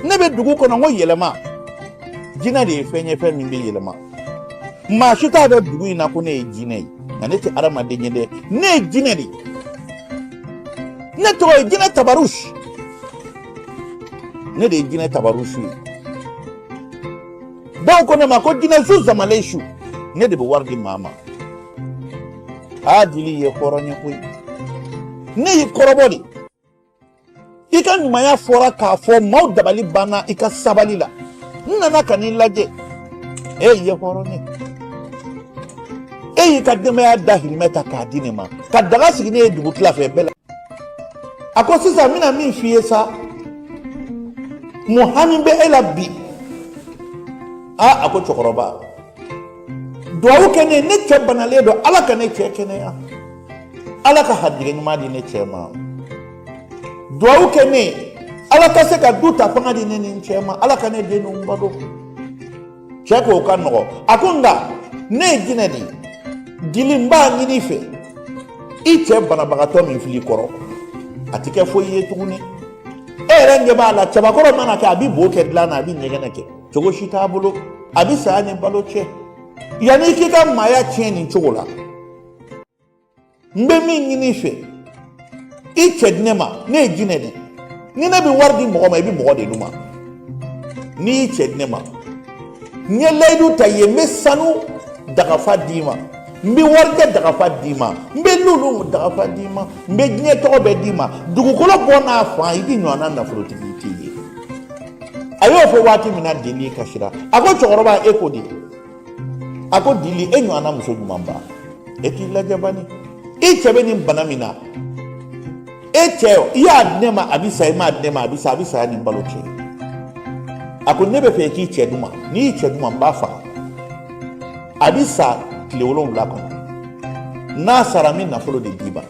ne bɛ dugu kɔnɔ n ko yɛlɛma. Jinɛ de ye fɛn ye, fɛn min bɛ yɛlɛma. Maa si t'a dɔn dugu in na ko ne ye jinɛ ye, nka ne tɛ adamaden ye dɛ, ne ye jinɛ de ye. Ne tɔgɔ ye jinɛ Tabarusi. Ne de ye jinɛ Tabarusi ye. Dɔw ko ne ma ko jinɛ su zamalesu. Ne de bɛ wari di maa ma. Aa, Dili ye hɔrɔn ye koyi. Ne y'i kɔrɔbɔ de. I ka ɲumanya fɔra k'a fɔ, maaw dabali banna i ka sabali la. N nana ka n'i lajɛ. E ye hɔrɔn ye. E y'i ka denbaya dahirimɛ ta k'a di ne ma, ka daga sigi ne ye dugu tila fɛ bɛɛ la. A ko sisan n bɛna min f'i ye sa, mun hami bɛ e la bi? Aa, a ko cɛkɔrɔba, duwawu kɛ ne, ne cɛ banalen don, Ala ka ne cɛ kɛnɛya, Ala ka harijɛgɛ ɲuman di ne cɛ ma. Duwawu kɛ ne, Ala ka se ka du ta fanga di ne ni n cɛ ma, Ala ka ne den ninnu balo. Cɛ k'o ka nɔgɔ. A ko nka ne ye jinɛ de ye. Dili, n b'a ɲini i fɛ, i cɛ banabagatɔ min filɛ i kɔrɔ, a tɛ kɛ foyi ye tuguni. E yɛrɛ ɲɛ b'a la, cɛbakɔrɔ mana kɛ, a bɛ bo kɛ dilan na, a bɛ ɲɛgɛnɛ kɛ, cogo si t'a bolo, a bɛ saya ni balo cɛ. Yanni i k'i ka maaya tiɲɛ nin cogo la, n bɛ min ɲini i fɛ, i cɛ di ne ma. Ne ye jinɛ de ye. Ni ne bɛ wari di mɔgɔ ma, i bɛ mɔgɔ de d'u ma. N'i y'i cɛ di ne ma, n ye layidu ta i ye, n bɛ sanu dagafa d'i ma, n bɛ warijɛ dagafa d'i ma, n bɛ lulu dagafa d'i ma, n bɛ diɲɛ tɔgɔ bɛɛ d'i ma. Dugukolo bɔ n'a fan, i t'i ɲɔgɔnna nafolotigi t'i ye. A y'o fɔ waati min na, Dili kasira. A ko cɛkɔrɔba, e ko di? A ko Dili, e ɲɔgɔnna muso ɲumanba, e k'i lajɛ bani, i cɛ bɛ nin bana min na, e cɛ, i y'a di ne ma, a bɛ sa, i m'a di ne ma, a bɛ sa, a bɛ saya ni balo cɛ. A ko ne bɛ fɛ i k'i cɛ d'u ma. N'i y'i cɛ d'u ma, n b'a faga, a bɛ sa tile 7 kɔnɔ. N'a sara, n bɛ nafolo de d'i ma.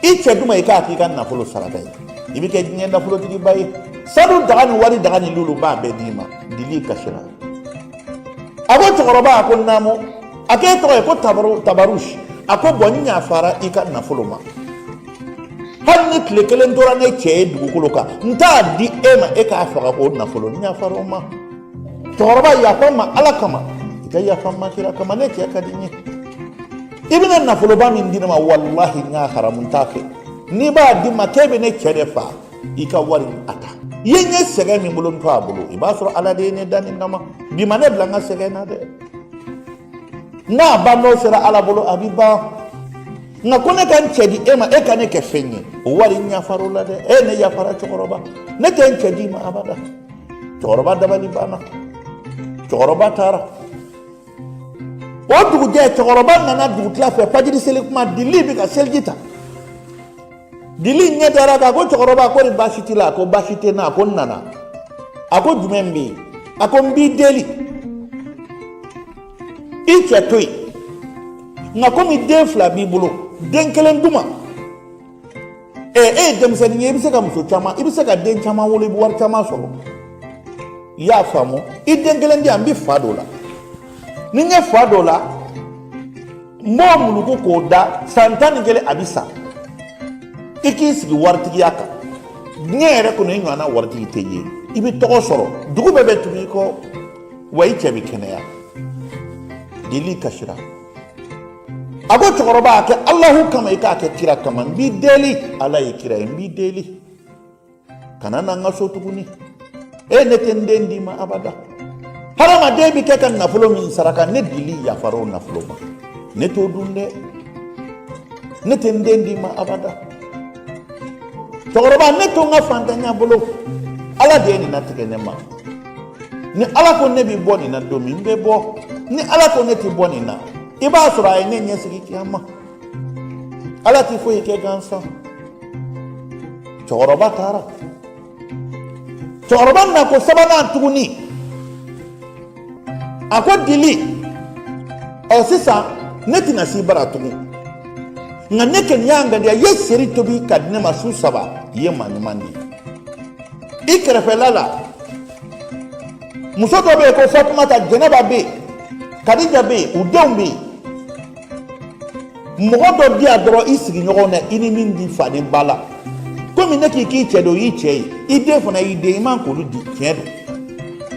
I cɛ d'u ma, i k'a k'i ka nafolo saraka ye, i bɛ kɛ diɲɛ nafolotigiba ye. Sanu daga ni wari daga ni lulu b'a bɛɛ d'i ma. Dili kasira. A ko cɛkɔrɔba, a ko naamu. A k'e tɔgɔ ye ko Tabarusi. A ko bɔn, n yafara i ka nafolo ma. Hali ni tile kelen tora ne cɛ ye dugukolo kan, n t'a di e ma e k'a faga k'o nafolo. N yafara o ma. Cɛkɔrɔba, yafa n ma Ala kama, i ka yafa n ma kira kama, ne cɛ ka di n ye. I bɛna nafoloba min di ne ma, walahi n y'a haramu, n t'a fɛ. N'i b'a di n ma k'e bɛ ne cɛ de fa, i ka wari a ta. I ye n ye sɛgɛn min bolo, n to a bolo, i b'a sɔrɔ Ala de ye ne da nin kama. Bi ma ne bila n ka sɛgɛn na dɛ. N'a ban n'o sera Ala bolo, a bɛ ban. Nka ko ne ka n cɛ di e ma, e ka ne kɛ fɛn ye, o wari n yafara o la dɛ. E ne yafara cɛkɔrɔba, ne tɛ n cɛ d'i ma abada. Cɛkɔrɔba dabali banna. Cɛkɔrɔba taara. O dugujɛ, cɛkɔrɔba nana dugutila fɛ, fajiri seli kuma, Dili bɛ ka seliji ta. Dili ɲɛ dara kan, ko cɛkɔrɔba, ko ni baasi t'i la? A ko baasi tɛ n na. A ko n nana. A ko jumɛn bɛ yen? A ko n b'i deli, i cɛ to yen, nka komi den fila b'i bolo, den kelen d'u ma. Ɛ, e ye denmisɛnnin ye, i bɛ se ka muso caman, i bɛ se ka den caman wolo, i bɛ wari caman sɔrɔ. I y'a faamu? I den kelen di yan, n bɛ fa dɔ la. Ni n ye fa dɔ la, n b'o muluku k'o da, san 11 a bɛ sa. I k'i sigi waritigiya kan, diɲɛ yɛrɛ kɔnɔ i ɲɔgɔnna waritigi tɛ ye. I bɛ tɔgɔ sɔrɔ, dugu bɛɛ bɛ tugu i kɔ, wa i cɛ bɛ kɛnɛya. Dili kasira. A ko cɛkɔrɔba, a kɛ Alahu kama, i k'a kɛ kira kama, n b'i deli, Ala ye kira ye, n b'i deli, kana na n ka so tuguni. E, ne tɛ n den d'i ma abada. Hadamaden bɛ kɛ ka nafolo min saraka, ne Dili yafara o nafolo ma, ne t'o dun dɛ. Ne tɛ n den d'i ma abada. Cɛkɔrɔba, ne to n ka fantanya bolo, Ala de ye nin latigɛ ne ma. Ni Ala ko ne bɛ bɔ nin na don min, n bɛ bɔ. Ni Ala ko ne tɛ bɔ nin na, i b'a sɔrɔ a ye ne ɲɛsigi kiyama. Ala tɛ foyi kɛ gansan. Cɛkɔrɔba taara. Cɛkɔrɔba nako sabanan tuguni. A ko dili, ɔ sisan ne tɛna s'i bara tugun, nka ne kɔni y'a ŋaniya, i ye seri tobi ka di ne ma su 3, i ye maa ɲuman de ye. I kɛrɛfɛla la muso dɔ bɛ yen ko Fatumata, Jɛnɛba bɛ yen, Kadija bɛ yen, u denw bɛ yen. Mɔgɔ dɔ di yan dɔrɔn i sigiɲɔgɔn na, i ni min di fa ni ba la, komi ne k'i k'i cɛ don, i cɛ ye, i den fana y'i den, i man k'olu di, tiɲɛ don.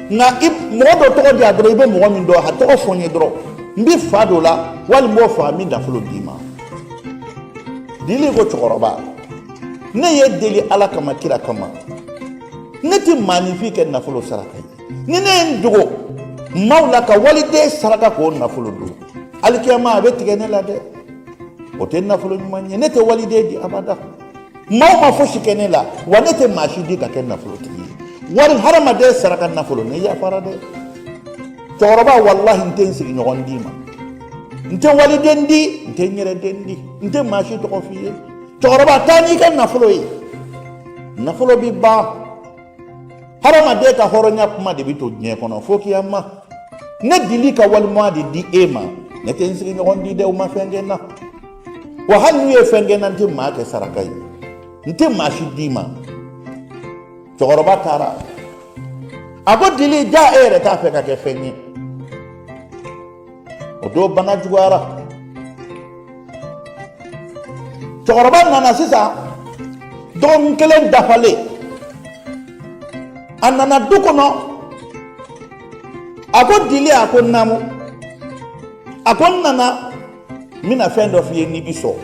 Nka i mɔgɔ dɔ tɔgɔ di yan dɔrɔn, i bɛ mɔgɔ min dɔn, a tɔgɔ fɔ n ye dɔrɔn, n bɛ fa dɔ la walima n b'o fa, n bɛ nafolo d'i ma. Dili ko cɛkɔrɔba, ne y'e deli Ala kama, kira kama, ne tɛ maaninfin kɛ nafolo saraka ye. Ni ne ye n dogo maaw la ka waliden saraka k'o nafolo dun, alikiyama a bɛ tigɛ ne la dɛ. O tɛ nafolo ɲuman ye. Ne tɛ waliden di abada. Maaw ma fosi kɛ ne la, wa ne tɛ maa si di ka kɛ nafolotigi ye. Wari hadamaden saraka nafolo, ne yafara dɛ. Cɛkɔrɔba, walahi n tɛ n sigiɲɔgɔn d'i ma, n tɛ waliden di, n tɛ n yɛrɛ den di, n tɛ maa si tɔgɔ f'i ye. Cɛkɔrɔba, taa n'i ka nafolo ye. Nafolo bi ban, hadamaden ka hɔrɔnya kuma de bɛ to diɲɛ kɔnɔ fo kiyama. Ne dili ka walima de di e ma, ne tɛ n sigiɲɔgɔn di dɛ. U ma fɛn kɛ n na, wa hali n'u ye fɛn kɛ n na, n tɛ maa kɛ saraka ye, n tɛ maa si d'i ma. Cɛkɔrɔba taara. A ko dili, ja e yɛrɛ t'a fɛ ka kɛ fɛn ye. O don bana juguyara. Cɛkɔrɔba nana sisan, dɔgɔkun kelen dafalen, a nana du kɔnɔ. A ko dili, a ko naamu. A ko n nana, n bɛna fɛn dɔ f'i ye n'i bi sɔn.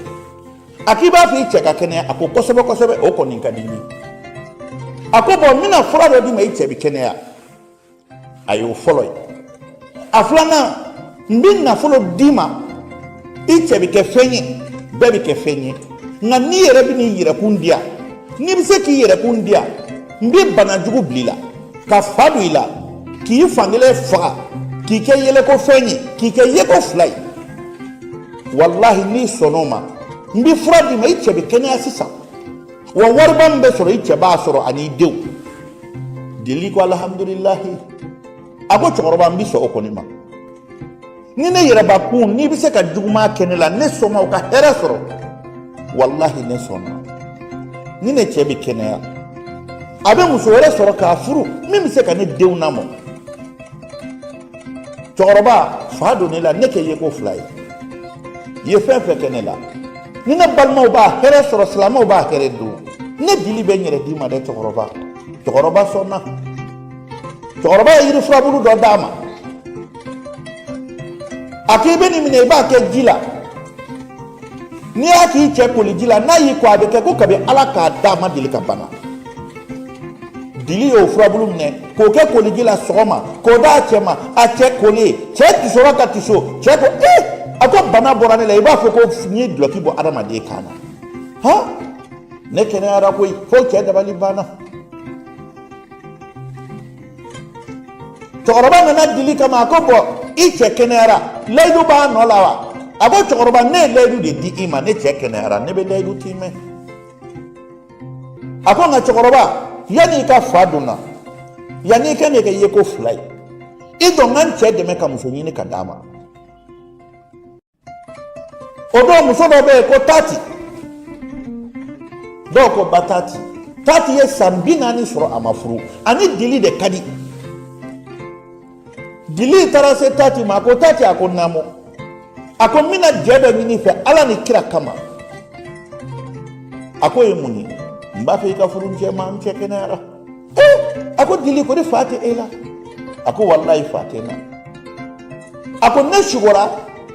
A k'i b'a fɛ i cɛ ka kɛnɛya? A ko kosɛbɛ kosɛbɛ, o kɔni ka di n ye. A ko bɔn, n bɛna fura dɔ d'i ma, i cɛ bɛ kɛnɛya. A y'o fɔlɔ ye. A filanan, n bɛ nafolo d'i ma, i cɛ bɛ kɛ fɛn ye, bɛɛ bɛ kɛ fɛn ye. Nka n'i yɛrɛ bɛ n'i yɛrɛkun di yan, n'i bɛ se k'i yɛrɛkun di yan, n bɛ bana jugu bila i la ka fa don i la k'i fankelen faga, k'i kɛ yɛlɛko fɛn ye, k'i kɛ yeko fila ye. Walahi n'i sɔnn'o ma, n bɛ fura d'i ma, i cɛ bɛ kɛnɛya sisan, wa wariba min bɛ sɔrɔ, i cɛ b'a sɔrɔ ani i denw. Dili ko alihamudulilahi. A ko cɛkɔrɔba, n bɛ sɔn o kɔni ma. Ni ne yɛrɛbakun, n'i bɛ se ka juguman kɛ ne la, ne sɔnna o ka hɛrɛ sɔrɔ. Walahi ne sɔnna. Ni ne cɛ bɛ kɛnɛya, a bɛ muso wɛrɛ sɔrɔ k'a furu min bɛ se ka ne denw lamɔ. Cɛkɔrɔba, fa don ne la, ne kɛ yeko fila ye. I ye fɛn fɛn kɛ ne la, ni ne balimaw b'a hɛrɛ sɔrɔ, silamɛw b'a hɛrɛ dun, ne dili bɛ n yɛrɛ d'i ma dɛ cɛkɔrɔba. Cɛkɔrɔba sɔnna. Cɛkɔrɔba ye yiri furabulu dɔ d'a ma. A k'i bɛ nin minɛ, i b'a kɛ ji la. N'i y'a k'i cɛ koli ji la, n'a y'i ko, a bɛ kɛ ko kabi Ala k'a da, a ma deli ka bana. Dili y'o furabulu minɛ k'o kɛ koliji la sɔgɔma k'o d'a cɛ ma. A cɛ kolen, cɛ tisora ka tiso. Cɛ ko ee, a ko bana bɔra ne la, i b'a fɔ ko n ye dulɔki bɔ adamaden kan na. Han, ne kɛnɛyara koyi. Fo cɛ dabali banna. Cɛkɔrɔba nana dili kama. A ko bɔn, i cɛ kɛnɛyara, layidu b'a nɔ la wa? A ko cɛkɔrɔba, ne ye layidu de di i ma. Ne cɛ kɛnɛyara, ne bɛ layidu tiimɛ. A ko nka cɛkɔrɔba, yanni i ka fa don n na, yanni i ka ne kɛ yeko fila ye, i jɔ n ka n cɛ dɛmɛ ka muso ɲini ka d'a ma. O don muso dɔ bɛ yen ko Tati, dɔw ko ba Tati. Tati ye san 40 sɔrɔ, a ma furu, ani dili de ka di. Dili taara se Tati ma. A ko Tati, a ko naamu. A ko n bɛna jɛ dɔ ɲini i fɛ Ala ni kira kama. A ko ye mun ye? N b'a fɛ i ka furu n cɛ ma, n cɛ kɛnɛyara. Ee, a ko dili, ko ni fa tɛ e la? A ko walayi fa tɛ n na. A ko ne sugora,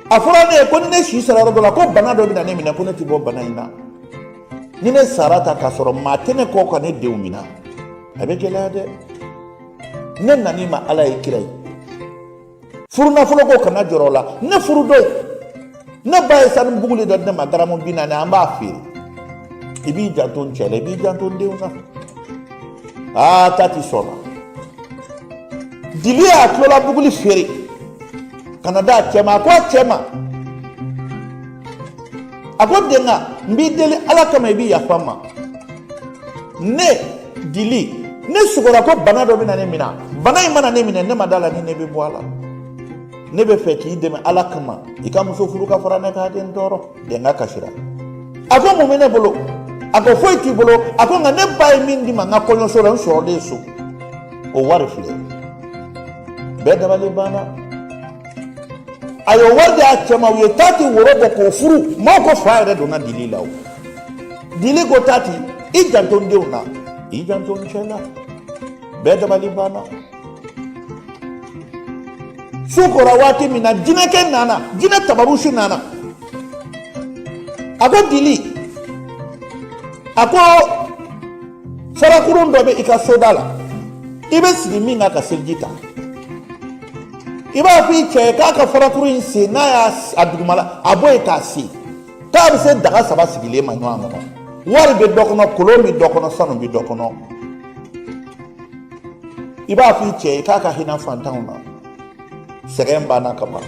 a fɔra ne ye ko ni ne si sera yɔrɔ dɔ la, ko bana dɔ bɛna ne minɛ, ko ne tɛ bɔ bana in na. Ni ne sara ta k'a sɔrɔ maa tɛ ne kɔ ka ne denw minɛ, a bɛ gɛlɛya dɛ. Ne nan'i ma Ala ye kira ye, furunafolo ko kana jɔrɔ o la. Ne furu don, ne ba ye sanu buguli dɔ di ne ma, garamu 40, an b'a feere. I b'i janto n cɛ la, i b'i janto n denw na. Aa, Tati sɔnna. Dili y'a tulola buguli feere ka na d'a cɛ ma. A ko a cɛ ma, a ko denka, n b'i deli Ala kama, i b'i yafa n ma. Ne dili, ne sugora ko bana dɔ bɛna ne minɛ. Bana in mana ne minɛ, ne ma da la ni ne bɛ bɔ a la. Ne bɛ fɛ k'i dɛmɛ Ala kama, i ka muso furu ka fara ne kan, a tɛ n tɔɔrɔ. Dɛnga kasira. A ko mun bɛ ne bolo? A ko foyi t'i bolo. A ko nka ne ba ye min di ma n ka kɔɲɔso la, n sɔrɔlen so, o wari filɛ. Bɛɛ dabali banna. A y'o wari di a cɛ ma, u ye Tati woro bɔ k'o furu. Maaw ko fa yɛrɛ donna Dili la. O Dili ko Tati, i janto n denw na, i janto n cɛ la. Bɛɛ dabali banna. Su kora waati min na, jinɛkɛ nana, jinɛ tabarusi nana. A ko Dili, a ko farakurun dɔ bɛ i ka soda la, i bɛ sigi min kan ka seliji ta, i b'a fɔ i cɛ ye k'a ka farakuru in sen, n'a y'a a dugumala a bɔ yen k'a sen, k'a bɛ se daga saba sigilen ma ɲɔgɔn kɔnɔ, wari bɛ dɔ kɔnɔ, kolon bɛ dɔ kɔnɔ, sanu bɛ dɔ kɔnɔ. I b'a fɔ i cɛ ye k'a ka hinɛ fantanw na, sɛgɛn banna ka ban.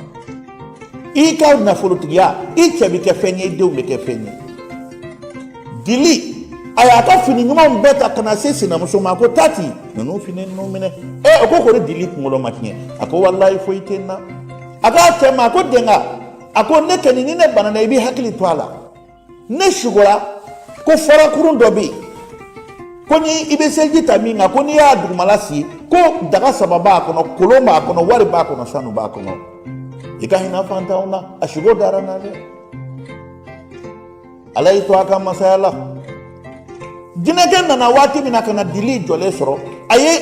I ka nafolotigiya, i cɛ bɛ kɛ fɛn ye, i denw bɛ kɛ fɛn ye. Dili a y'a ka fini ɲumanw bɛɛ ta ka na se sinamuso ma. A ko Tati, ninnu fini ninnu minɛ. Ɛ, o ko kori Dili kunkolo ma tiɲɛ? A ko walayi foyi tɛ n na. A k'a cɛ ma, a ko Dɛnga, a ko ne kɛni, ni ne banana, i b'i hakili to a la. Ne sugora ko farakurun dɔ bɛ yen, ko ni i bɛ seliji ta min kan, ko n'i y'a dugumala si, ko daga saba b'a kɔnɔ, kolon b'a kɔnɔ, wari b'a kɔnɔ, sanu b'a kɔnɔ, i ka hinɛ fantanw na. A sugo dara n na dɛ. Ala y'i to a ka masaya la. Jinɛkɛ nana waati min na ka na Dili jɔlen sɔrɔ, a ye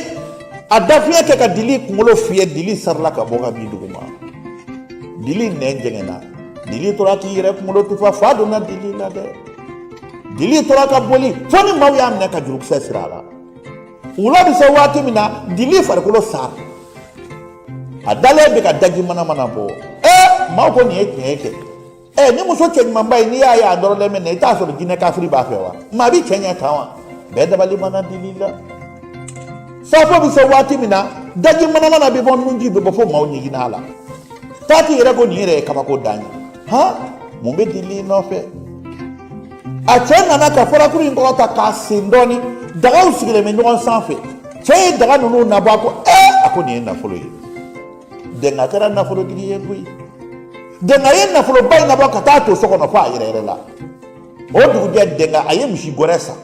a dafiɲɛ kɛ ka Dili kunkolo fiyɛ. Dili sarila ka bɔ ka bin duguma. Dili nɛn jɛngɛnna. Dili tora k'i yɛrɛ kunkolo tufa. Fa donna Dili la dɛ. Dili tora ka boli fo ni maaw y'a minɛ ka jurukisɛ siri a la. Wula bɛ se waati min na, Dili farikolo sara, a dalen bɛ ka daji manamana bɔ. Ee, maaw ko nin ye tiɲɛ ye kɛ. Ɛ, ni muso cɛ ɲumanba ye, n'i y'a ye a nɔrɔlen bɛ na, i t'a sɔrɔ jinɛ kafiri b'a fɛ wa? Maa bɛ cɛ ɲɛ tan wa? Bɛɛ dabali banna Dili la. Safo bɛ se waati min na, daji manamana bɛ bɔ, nunji bɛ bɔ, fo maaw ɲiginna a la. Tati yɛrɛ ko nin yɛrɛ ye kabako dan ye. Han, mun bɛ Dili nɔfɛ? A cɛ nana ka farakuru in kɔrɔta k'a sen dɔɔni. Dagaw sigilen bɛ ɲɔgɔn sanfɛ. Cɛ ye daga ninnu nabɔ. A ko ee, a ko nin ye nafolo ye. Dɛnga kɛra nafolotigi ye koyi. Dɛnga ye nafoloba in nabɔ ka taa to so kɔnɔ fo a yɛrɛ yɛrɛ la. O dugujɛ, Dɛnga a ye misi gɔrɛ san.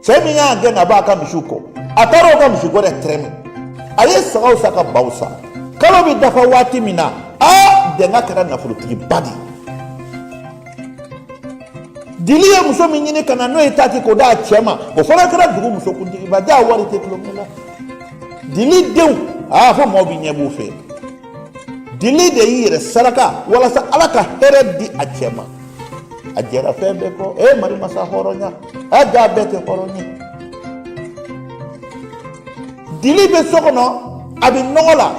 Cɛ min y'a gɛn ka bɔ a ka misiw kɔ, a taara o ka misi gɔrɛ tɛrɛmɛ. A ye sagaw san ka baw san. Kalo bɛ dafa waati min na, aa, Dɛnga kɛra nafolotigiba de ye. Dili ye muso min ɲini ka na, n'o ye Tati, k'o d'a cɛ ma, o fana kɛra dugu muso kuntigiba. Ja wari tɛ tulonkɛ la. Dili denw, aa, fo maaw bɛ ɲɛ b'u fɛ. Dili de y'i yɛrɛ saraka walasa Ala ka hɛrɛ di a cɛ ma. A jɛra fɛn bɛɛ kɔ. E mari masa hɔrɔnya, a ja bɛɛ tɛ hɔrɔn ye. Dili bɛ so kɔnɔ, a bɛ nɔgɔ la.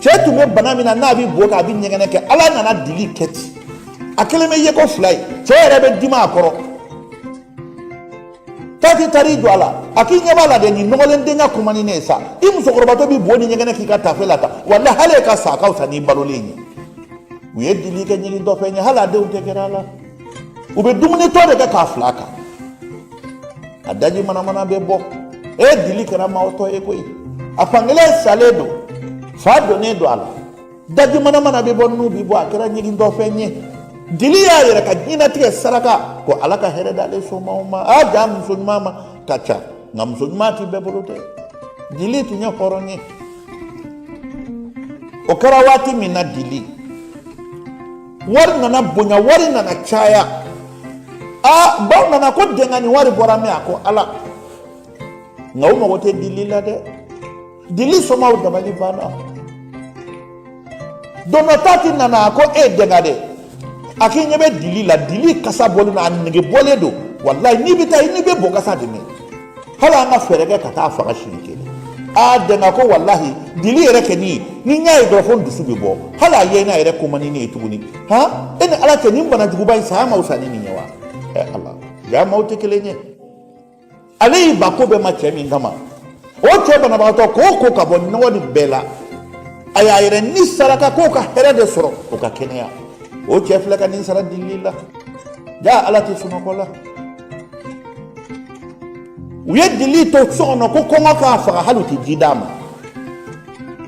Cɛ tun bɛ bana min na, n'a bɛ bo kɛ, a bɛ ɲɛgɛnɛ kɛ, Ala nana Dili kɛ ten, a kelen bɛ yeko fila ye. Cɛ yɛrɛ bɛ dimi a kɔrɔ. Tati taar'i jɔ a la, a k'i ɲɛ b'a la dɛ, nin nɔgɔlen denkɛ kuma ni ne ye sa. I musokɔrɔbatɔ bɛ bo ni ɲɛgɛnɛ k'i ka tafe la tan. Walahi, hali e ka sa, a ka fisa n'i balolen ye. U ye Dili kɛ ɲigintɔfɛn ye, hali a denw tɛ gɛrɛ a la. U bɛ dumuni tɔ de kɛ k'a fila kan, a daji manamana bɛ bɔ. E, Dili kɛra maaw tɔ ye koyi. A fankelen salen don, fa donnen don a la, daji manamana bɛ bɔ, nun bɛ bɔ, a kɛra ɲigintɔfɛn ye. Dili y'a yɛrɛ ka diɲɛnatigɛ saraka ko Ala ka hɛrɛ d'ale somaw ma. A ja muso ɲuman ma ka ca, nka muso ɲuman ti bɛɛ bolo dɛ. Dili tun ye hɔrɔn ye. O kɛra waati min na, Dili wari nana bonya, wari nana caya. Aa, baw nana ko Dɛnga, nin wari bɔra min? A ko Ala. Nka u mago tɛ Dili la dɛ. Dili somaw dabali banna. Don dɔ, Tati nana, a ko e Dɛnga dɛ, a k'i ɲɛ bɛ Dili la, Dili kasa bɔlen don, a nege bɔlen don. Walayi, n'i bɛ taa, n'i bɛ bo kasa de mɛn. Hali an ka fɛɛrɛ kɛ ka taa faga siɲɛ kelen. Aa, Dɛnga ko walahi, Dili yɛrɛ kɛ nin ni n y'a ye dɔrɔn, fo n dusu bɛ bɔ. Hali a ye n'a yɛrɛ ko man di ne ye tuguni. Han, e ni Ala cɛ, nin bana juguba in, saya ma fisa ni nin ye wa? Ɛ Ala, ja maaw tɛ kelen ye. Ale y'i ba ko bɛɛ ma cɛ min kama, o cɛ banabagatɔ k'o ko ka bɔ nɔgɔ nin bɛɛ la, a y'a yɛrɛ ni saraka k'o ka hɛrɛ de sɔrɔ, o ka kɛnɛya. O cɛ filɛ ka nin sara Dili la. Ja Ala tɛ sunɔgɔ la. U ye Dili to so kɔnɔ ko kɔngɔ k'a faga, hali u tɛ ji d'a ma.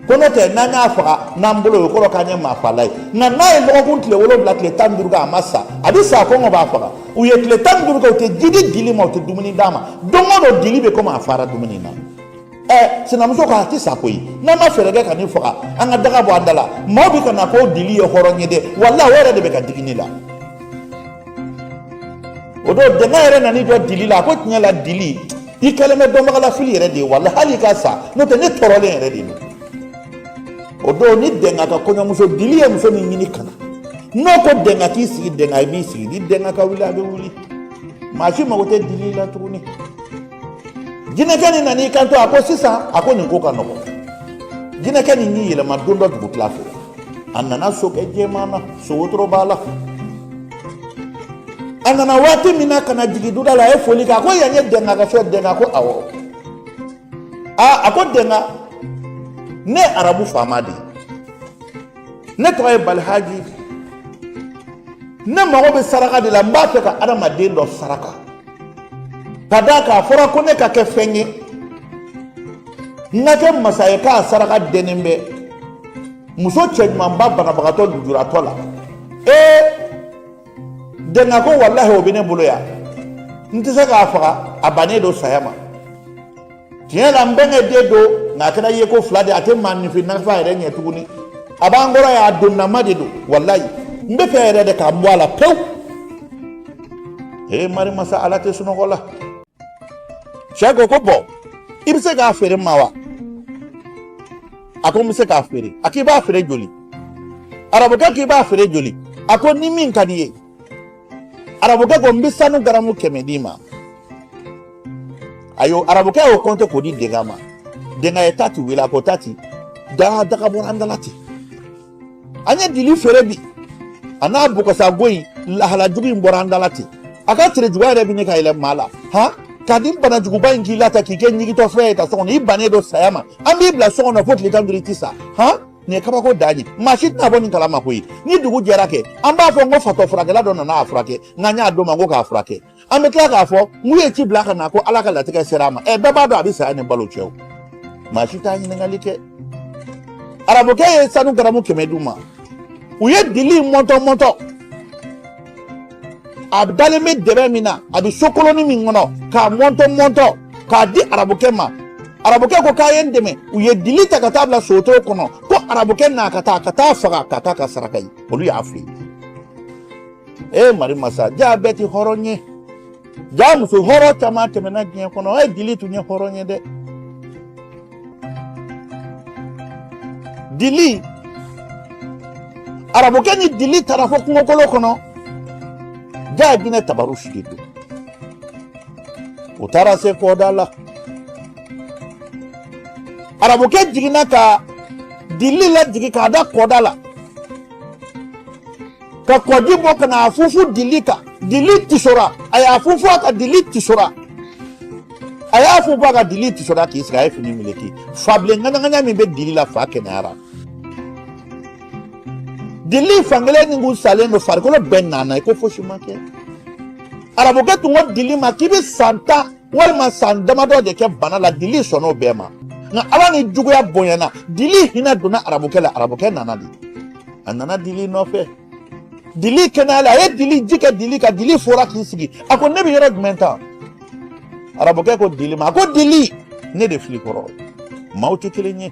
Ko n'o tɛ n'an y'a faga n'an bolo ye, o kɔrɔ k'an ye maafala ye. Nka n'a ye lɔgɔkun tile 7 tile 15 kɛ, a ma sa, a bɛ sa, kɔngɔ b'a faga. U ye tile 15 kɛ, u tɛ ji di dili ma, u tɛ dumuni d'a ma. Don o don dili bɛ komi a fara dumuni na. Sinamuso ko a tɛ sa koyi, n'an ma fɛɛrɛ kɛ ka nin faga, an ka daga bɔ an da la. Maaw bɛ ka na ko dili ye hɔrɔn ye dɛ, walahi o yɛrɛ de bɛ ka digi ne la. O don dɛngɛ yɛrɛ nan'i jɔ dili la, a ko tiɲɛ la dili, i kɛlen bɛ dɔnbagalafili yɛrɛ de ye, walahi hali i ka sa, n'o tɛ ne tɔɔrɔlen yɛrɛ de don. O don ni dɛnga ka kɔɲɔmuso dili ye muso min ɲini ka na, n'o ko dɛnga k'i sigi, dɛnga i b'i sigi, ni dɛnga ka wuli a bɛ wuli, maa si mago tɛ dili la tuguni. Jinɛkɛ nin nan'i kanto, a ko sisan, a ko nin ko ka nɔgɔn. Jinɛkɛ nin y'i yɛlɛma don dɔ dugutila fɛ, a nana sokɛ jɛman na, sowotoro b'a la. A nana waati min na ka na jigin duda la, a ye foli kɛ, a ko yan ye dɛnga ka so ye? Dɛnga ko awɔ. Aa, a ko dɛnga, ne ye arabu faama de ye, ne tɔgɔ ye Balihaji, ne mago bɛ saraka de la, n b'a fɛ ka adamaden dɔ saraka, ka d'a kan a fɔra ko ne ka kɛ fɛn ye, n ka kɛ masa ye, k'a saraka dɛnnen bɛ muso cɛɲumanba banabagatɔ lujuratɔ la. Dɛnga ko walahi o bɛ ne bolo yan, n tɛ se k'a faga, a bannen don saya ma. Tiɲɛ la n bɛnkɛ den don, nka a kɛra yeko fila de, a tɛ maa nifin nafa yɛrɛ ɲɛ tuguni, a b'an kɔrɔ yan, a donnama de don, walayi n bɛ fɛ yɛrɛ de k'an bɔ a la pewu. Mari masa ala tɛ sunɔgɔ la. Cɛ ko ko bɔn, i bɛ se k'a feere n ma wa? A ko n bɛ se k'a feere. A k'i b'a feere joli? Arabukɛ k'i b'a feere joli? A ko ni min ka di ye. Arabukɛ ko n bɛ sanu garamu 100 d'i ma. Ayo, arabukɛ y'o kɔnte k'o di denga ma. Denga ye tati wele, a ko tati, daga bɔra an da la ten, an ye dili feere bi, a n'a bɔgɔsago in lahala jugu in bɔra an da la ten, a ka tere juguya yɛrɛ bɛ ne ka yɛlɛ maa la, han, ka di bana juguba in k'i la ta k'i kɛ ɲigitɔfɛn ye ta so kɔnɔ, i bannen don saya ma, an b'i bila so kɔnɔ fo tile 15 i ti sa, han, nin ye kabako dan ye, maa si tɛna bɔ nin kalama koyi. Ni dugu jɛra kɛ, an b'a fɔ n ko fatɔ furakɛla dɔ nana a furakɛ, nka n y'a d'o ma n ko k'a furakɛ. An bɛ tila k'a fɔ n k'u ye ci bila ka na ko ala ka latigɛ sera a ma. Bɛɛ b'a dɔn a bɛ saya ni balo cɛ o, maa si t'a ɲininkali kɛ. Arabukɛ ye sanu garamu 100 d'u ma, u ye dili mɔntɔ mɔntɔ, a dalen bɛ dɛbɛ min na, a bɛ sokoloni min kɔnɔ, k'a mɔntɔ mɔntɔ k'a di arabukɛ ma. Arabukɛ ko k'a ye n dɛmɛ, u ye dili ta ka taa bila sowotoro kɔnɔ, ko arabukɛ n'a ka taa ka taa faga ka taa ka saraka ye, olu y'a feere. Mari masa, jaa bɛɛ tɛ hɔrɔn ye, jaa muso hɔrɔn caman tɛmɛna diɲɛ kɔnɔ. Dili tun ye hɔrɔn ye dɛ. Dili, arabukɛ ni dili taara fo kungokolo kɔnɔ, jaa jinɛ tabaru sigi don. U taara se kɔda la, arabukɛ jiginna ka dili lajigin k'a da kɔda la, ka kɔji bɔ ka n'a funfun dili kan, dili tisora, a y'a funfun a kan, dili tisora, a y'a funfun a kan, dili tisora k'i sigi, a ye fini meleke, fabilen ŋaɲaŋaɲa min bɛ dili la, fa kɛnɛyara. Dili fankelen ni kun salen don, farikolo bɛɛ nana i ko fosi ma kɛ. Arabukɛ tun ko dili ma k'i bɛ san 10 walima san damadɔ de kɛ bana la, dili sɔnn'o bɛɛ ma. Nka ala ni juguya bonyana, dili hinɛ donna arabukɛ la, arabukɛ nana de, a nana dili nɔfɛ. Dili kɛnɛyala, a ye dili ji kɛ dili kan, dili fora k'i sigi, a ko ne bɛ yɔrɔ jumɛn ta? Arabukɛ ko dili ma, a ko dili, ne de fili kɔrɔ, maaw tɛ kelen ye.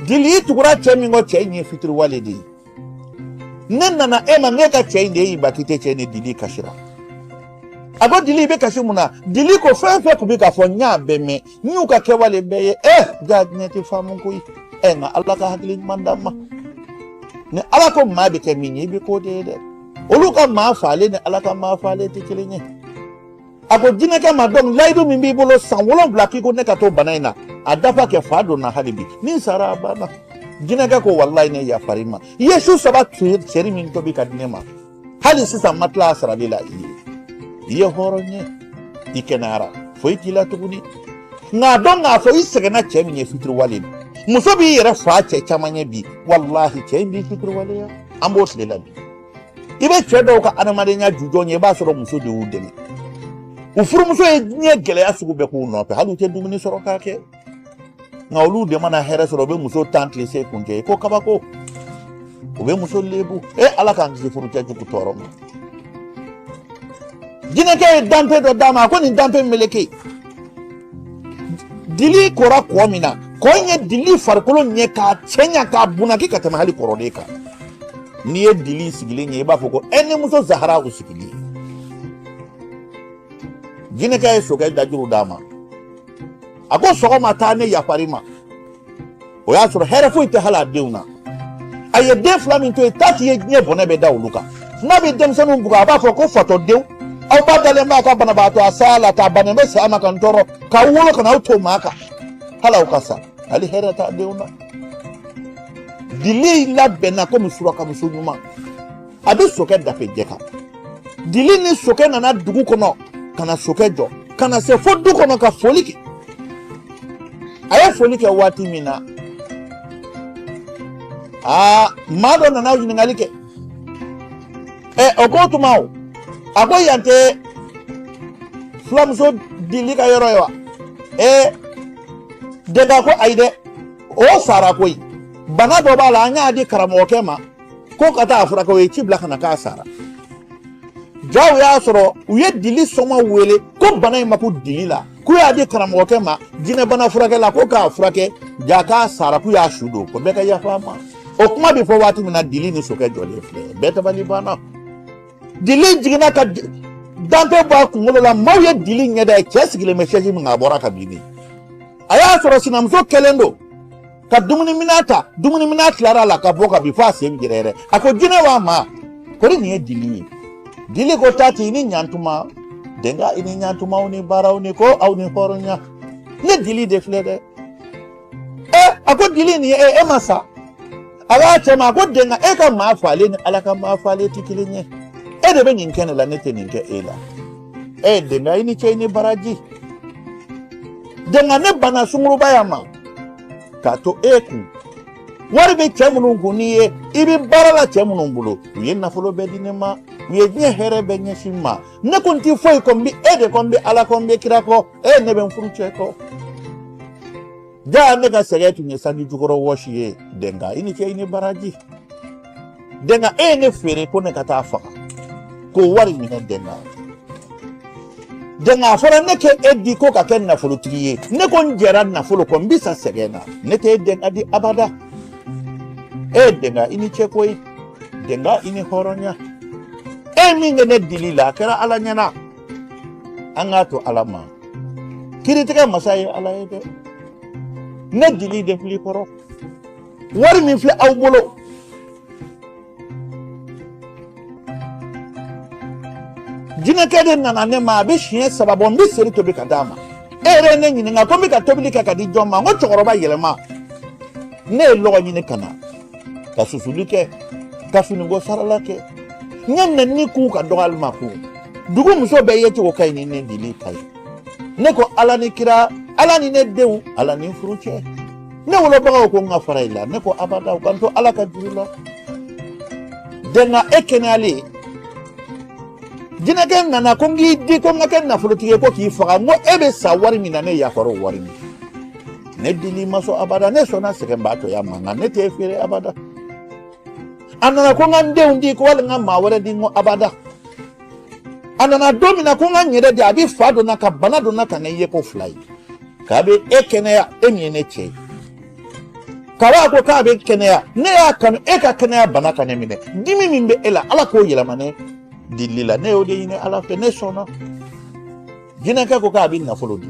Dili, i tugura cɛ min kɔ, cɛ in ye fitiriwale de ye, ne nana e ma n k'e ka cɛ in de ye, y'i ban k'i tɛ cɛ in de. Dili kasira, a ko dili, i bɛ kasi mun na? Dili ko fɛn fɛn tun bɛ k'a fɔ, n y'a bɛɛ mɛn, n y'u ka kɛwale bɛɛ ye. Jaa diɲɛ tɛ faamu koyi. Nka ala ka hakili ɲuman d'an ma. Ni ala ko maa bɛ kɛ min ye, i bɛ k'o de ye dɛ. Olu ka maa faalen ni ala ka maa faalen tɛ kelen ye. A ko jinɛkɛ ma, donc layidu min b'i bolo san 7 k'i ko ne ka to bana in na, a dafa kɛ, fa donna hali bi, ni n sara a banna. Jinɛkɛ ko walayi ne yafar'i ma, i ye su 3 seri min tobi ka di ne ma, hali sisan ma tila a sarali la i ye. I ye hɔrɔn ye, i kɛnɛyara, foyi t'i la tuguni. Nka a dɔn k'a fɔ i sɛgɛnna cɛ min ye fitiriwale don. Muso b'i yɛrɛ fa cɛ caman ye bi, walahi cɛ in b'i fitiriwaleya. An b'o tile la bi. I bɛ cɛ dɔw ka adamadenya jujɔn ye, i b'a sɔrɔ muso de y'u dɛmɛ. U furumuso ye diɲɛ gɛlɛya sugu bɛɛ k'u nɔfɛ, hali u tɛ dumuni sɔrɔ k'a kɛ. Nka olu de mana hɛrɛ sɔrɔ, u bɛ muso tan tile se kuncɛ ye ko kabako, u bɛ muso lebu. E Ala k'an kisi furucɛ jugu tɔɔrɔ ma. Jinɛkɛ ye danpe dɔ d'a ma, a ko nin danpe meleke. Dili kora kɔ min na, kɔ in ye dili farikolo ɲɛ k'a cɛɲa k'a bunaki ka tɛmɛ hali kɔrɔlen kan. N'i ye dili sigilen ye, i b'a fɔ ko e ni muso Zahara u sigilen ye. Jinɛkɛ ye sokɛ dajuru d'a ma, a ko sɔgɔma taa, ne yafar'i ma. O y'a sɔrɔ hɛrɛ foyi tɛ hali a denw na. A ye den fila min to yen, tati ye diɲɛ bɔnɛ bɛɛ da olu kan. N'a bɛ denmisɛnninw bugɔ, a b'a fɔ ko fatɔdenw, aw ba dalen b'a ka banabaatɔ a saya la, k'a bannen bɛ saya ma ka n tɔɔrɔ k'aw wolo ka n'aw to maa kan, hali aw ka sa, hali hɛrɛ t'a denw na. Dili labɛnna komi surakamuso ɲuman, a bɛ sokɛ dafe jɛ kan. Dili ni sokɛ nana dugu kɔnɔ ka na sokɛ jɔ ka na se fo du kɔnɔ ka foli kɛ. A ye foli kɛ waati min na, aa, maa dɔ nana ɲininkali kɛ. Ɛ, o ko tuma o, a ko yan tɛ fulamuso Dili ka yɔrɔ ye wa? Ɛ, denkɛ ko ayi dɛ, o sara koyi, bana dɔ b'a la, an y'a di karamɔgɔkɛ ma ko ka taa a furakɛ, o ye ci bila ka na k'a sara. Jaw y'a sɔrɔ u ye Dili soma wele ko bana in ma ko Dili la, k'u y'a di karamɔgɔkɛ ma jinɛbana furakɛ la ko k'a furakɛ, ja k'a sara, k'u y'a su don, ko bɛɛ ka yafa a ma. O kuma bɛ fɔ waati min na, Dili ni sokɛ jɔlen filɛ, bɛɛ dabali banna. Dili jiginna ka danpe bɔ a kunkolo la, maaw ye Dili ɲɛda ye, cɛ sigilen bɛ sɛsi min kan, a bɔra ka bin. A y'a sɔrɔ sinamuso kɛlen don ka dumuniminan ta, dumuniminan tilara a la ka bɔ ka bin fo a sen yɛrɛ yɛrɛ. A ko jinɛ wa maa, kori nin ye Dili ye? Dili ko tati, i ni ɲantuma. Denka, i ni ɲantuma, aw ni baaraw ni ko aw ni hɔrɔnya. Ne Dili de filɛ dɛ. Ɛ, a ko Dili nin ye e, e ma sa? A b'a cɛ ma, a ko denka, e ka maa faalen ni Ala ka maa faalen tɛ kelen ye. E de bɛ nin kɛ ne la, ne tɛ nin kɛ e la. E denka, i ni ce, i ni baraji. Denka, ne banna sungurubaya ma k'a to e kun. Wari bɛ cɛ minnu kun n'i ye, i bɛ baara la cɛ minnu bolo, u ye nafolo bɛɛ di ne ma, u ye diɲɛ hɛrɛ bɛɛ ɲɛsin n ma. Ne ko n tɛ foyi kɔ, n bɛ e de kɔ, n bɛ Ala kɔ, n bɛ kira kɔ. E, ne bɛ n furu cɛ kɔ. Ja ne ka sɛgɛn tun ye sanji jukɔrɔ wɔsi ye. Denka, i ni ce, i ni baraji. Denka, e ye ne feere ko ne ka taa faga k'o wari minɛ. Denka, denka, a fɔra ne k'e e di ko ka kɛ nafolotigi ye, ne ko n jɛra nafolo kɔ, n bɛ sa sɛgɛn na, ne tɛ e denka di abada. E denka, i ni ce koyi. Denka, i ni hɔrɔnya. E min kɛ ne dili la, a kɛra Ala ɲɛna. An k'a to Ala ma, kiritigɛ masa ye Ala ye dɛ. Ne dili de fili kɔrɔ, wari min filɛ aw bolo, jinɛkɛ de nana ne ma, a bɛ siɲɛ 3 bɔ, n bɛ seri tobi ka d'a ma. E yɛrɛ ye ne ɲininka ko n bɛ ka tobili kɛ ka di jɔn ma? N ko cɛkɔrɔba yɛlɛma. Ne ye lɔgɔ ɲini ka na ka susuli kɛ, ka finiko sarala kɛ, n ye nɛni k'u ka dɔgɔyali ma kun. Dugu muso bɛɛ ye cogo ka ɲi ni ne dili ta ye. Ne ko Ala ni kira, Ala ni ne denw, Ala ni furu cɛ. Ne wolobagaw ko n ka fara i la, ne ko abada, u ka n to Ala ka juru la. Denka, e kɛnɛyalen, jinɛkɛ nana ko n k'i di ko n ka kɛ nafolotigi ye ko k'i faga. N ko e bɛ sa wari min na, ne yafara o wari min. Ne dili ma sɔn abada, ne sɔnna sɛgɛnbaatɔya ma, nka ne t'e feere abada. A nana ko n ka n denw di ko wali n ka maa wɛrɛ di, n ko abada. A nana don min na ko n ka n yɛrɛ di, a bɛ fa donna ka bana donna ka ne ye ko fila ye k'a bɛ e kɛnɛya, e min ye ne cɛ ye. Kaba ko k'a bɛ kɛnɛya, ne y'a kanu e ka kɛnɛya, bana ka ne minɛ, dimi min bɛ e la, Ala k'o yɛlɛma ne dili la. Ne y'o de ɲini Ala fɛ, ne sɔnna. Jinɛkɛ ko k'a bɛ nafolo di,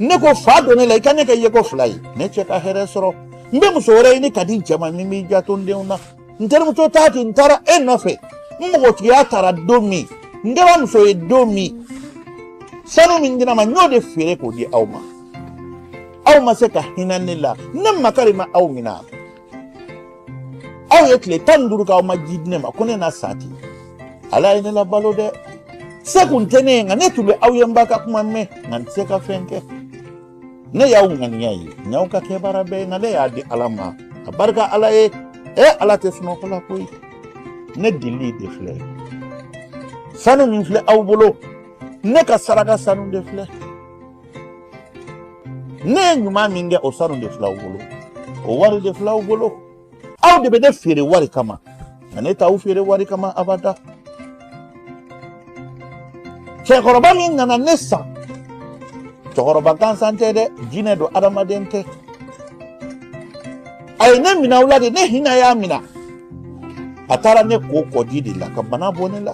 ne ko fa don ne la, i ka ne kɛ yeko fila ye, ne cɛ ka hɛrɛ sɔrɔ. N bɛ muso wɛrɛ ɲini ka di n cɛ ma min b'i janto n denw na. N terimuso t'a ten, n taara e nɔfɛ, n npogotigiya taara don min, n kɛra muso ye don min, sanu min dira ma, n y'o de feere k'o di aw ma. Aw ma se ka hinɛ ne la, ne makari ma aw minɛ. Aw ye tile 15 k'aw ma ji di ne ma, ko ne na sa ten. Ala ye ne labalo dɛ, se kun tɛ ne ye, nka ne tun bɛ aw ye, n b'a ka kuma mɛn, nka n tɛ se ka fɛn kɛ. Ne y'aw ŋaniya ye, n y'aw ka kɛbaara bɛɛ ye, nka ne y'a di Ala ma, a barika Ala ye. E Ala tɛ sunɔgɔ la koyi. Ne dili de filɛ, sanu min filɛ aw bolo, ne ka saraka sanu de filɛ. Ne ye ɲuman min kɛ, o sanu de filɛ aw bolo, o wari de filɛ aw bolo. Aw de bɛ ne feere wari kama, nka ne t'aw feere wari kama abada. Cɛkɔrɔba min nana ne san, cɛkɔrɔba gansan tɛ dɛ, jinɛ don, adamaden tɛ. A ye ne minɛ aw la de, ne hinɛ y'a minɛ. A taara ne ko kɔji de la ka bana bɔ ne la.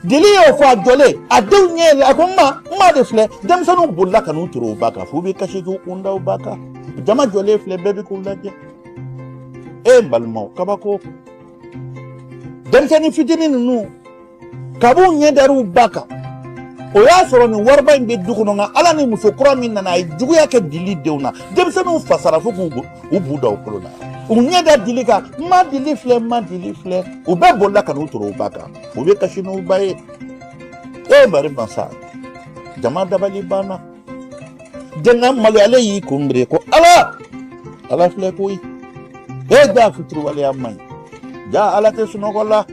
Dili y'o fɔ a jɔlen, a denw ɲɛ yɛlɛ, a ko n ma, n ma de filɛ. Denmisɛnninw bolila ka n'u turu u ba kan f'u bɛ kasi k'u kun da u ba kan. Jama jɔlen filɛ, bɛɛ bɛ k'u lajɛ. E n balimaw, kabako. Denmisɛnnin fitinin ninnu, kab'u ɲɛ dar'u ba kan, o y'a sɔrɔ nin wariba in bɛ du kɔnɔ. Nka ala ni muso kura min nana, a ye juguya kɛ Dili denw na. Denmisɛnninw fasara fo k'u u bu da u kolo la. U ɲɛ da Dili kan, n ma Dili filɛ, n ma Dili filɛ. U bɛɛ bolila ka n'u turu u ba kan, u bɛ kasi n'u ba ye. E bari masa, jama dabali banna. Denkɛ maloyalen y'i kun biri ko ala, ala filɛ koyi. E ja, fitiriwaleya man ɲi. Ja, ala tɛ sunɔgɔ la.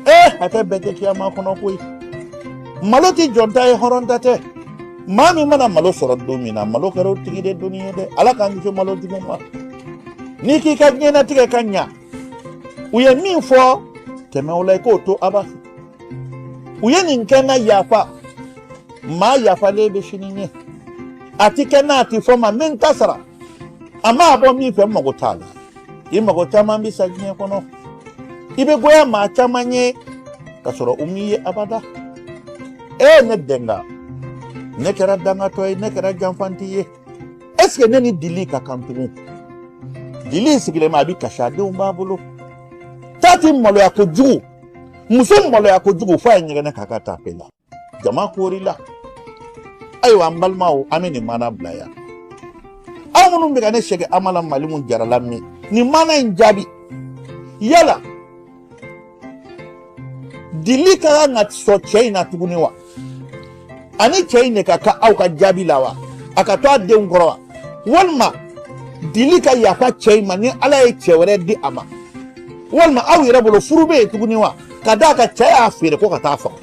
E hakɛ bɛɛ tɛ kiyama kɔnɔ koyi. Malo tɛ jɔn ta ye, hɔrɔn ta tɛ. Maa min mana malo sɔrɔ don min na, malo kɛra o tigi de doni ye dɛ. Ala k'an kisi malo jugu ma. N'i k'i ka diɲɛnatigɛ ka ɲa, u ye min fɔ, tɛmɛ o la, i k'o to aba. U ye nin kɛ n na, yafa. Maa yafalen bɛ sini ɲɛ. A ti kɛ n'a ti fɔ ma, n bɛ n ta sara. A m'a bɔ min fɛ, n mago t'a la. I mago caman bɛ sa diɲɛ kɔnɔ, i bɛ goya maa caman ye ka sɔrɔ u m'i ye abada. E ne dɛnga, ne kɛra dangatɔ ye, ne kɛra janfanti ye. Est ce que ne ni Dili ka kan tugun? Dili sigilen bɛ, a bɛ kasi, a denw b'a bolo. Taati maloya kojugu, muso maloya kojugu, f'a ye ɲɛgɛnɛ k'a ka tape la, jama koorila. Ayiwa an balimaw, an bɛ nin maana bila yan. Aw minnu bɛ ka ne Sɛki Amala Malimu Jara lamɛn, nin maana in jaabi: yala Dili ka kan ka sɔn cɛ in na tuguni wa? Ani cɛ in de ka kan aw ka jaabi la wa? A ka to a denw kɔrɔ wa? Walima Dili ka yafa cɛ in ma ni Ala ye cɛ wɛrɛ di a ma? Walima aw yɛrɛ bolo, furu bɛ yen tuguni wa? Ka d'a kan cɛ y'a feere ko ka taa faga.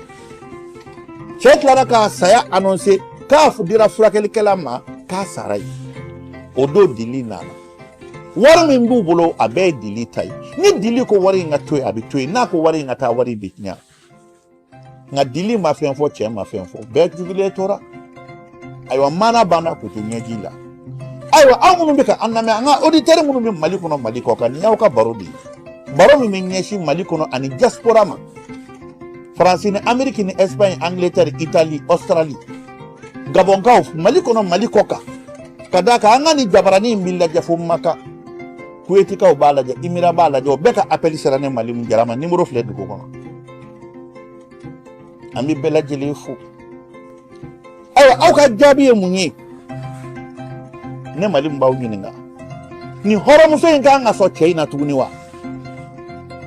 Cɛ tilara k'a saya annoncer, k'a dira furakɛlikɛla ma, k'a sara yen. O don Dili nana, wari min b'u bolo, a bɛɛ ye Dili ta ye. Ni Dili ko wari in ka to yen, a bɛ to yen. N'a ko wari in ka taa, wari bɛ tiɲɛ. Nka Dili ma fɛn fɔ, cɛ ma fɛn fɔ, bɛɛ jugulen tora. Ayiwa, maana banna k'u to ɲɛji la. Ayiwa, aw minnu bɛ ka an lamɛn, an ka auditeurs minnu bɛ Mali kɔnɔ, Mali kɔ kan, nin y'aw ka baro de ye, baro min bɛ ɲɛsin Mali kɔnɔ ani diaspora ma, Faransi ni Ameriki ni Espagne, Angleterre, Italie, Australie, Gabɔnkaw, Mali kɔnɔ, Mali kɔ kan. Ka d'a kan an ka nin jabaranin in bɛ lajɛ fo Maka, Kuwetikaw b'a lajɛ, Imira b'a lajɛ, o bɛɛ ka appel sera ne Malimu Jara ma. Nimoro filɛ dugu kɔnɔ. An bɛ bɛɛ lajɛlen fo. Ayiwa, aw ka jaabi ye mun ye? Ne Malimu b'aw ɲininka, nin hɔrɔnmuso in kan ka sɔn cɛ in na tuguni wa?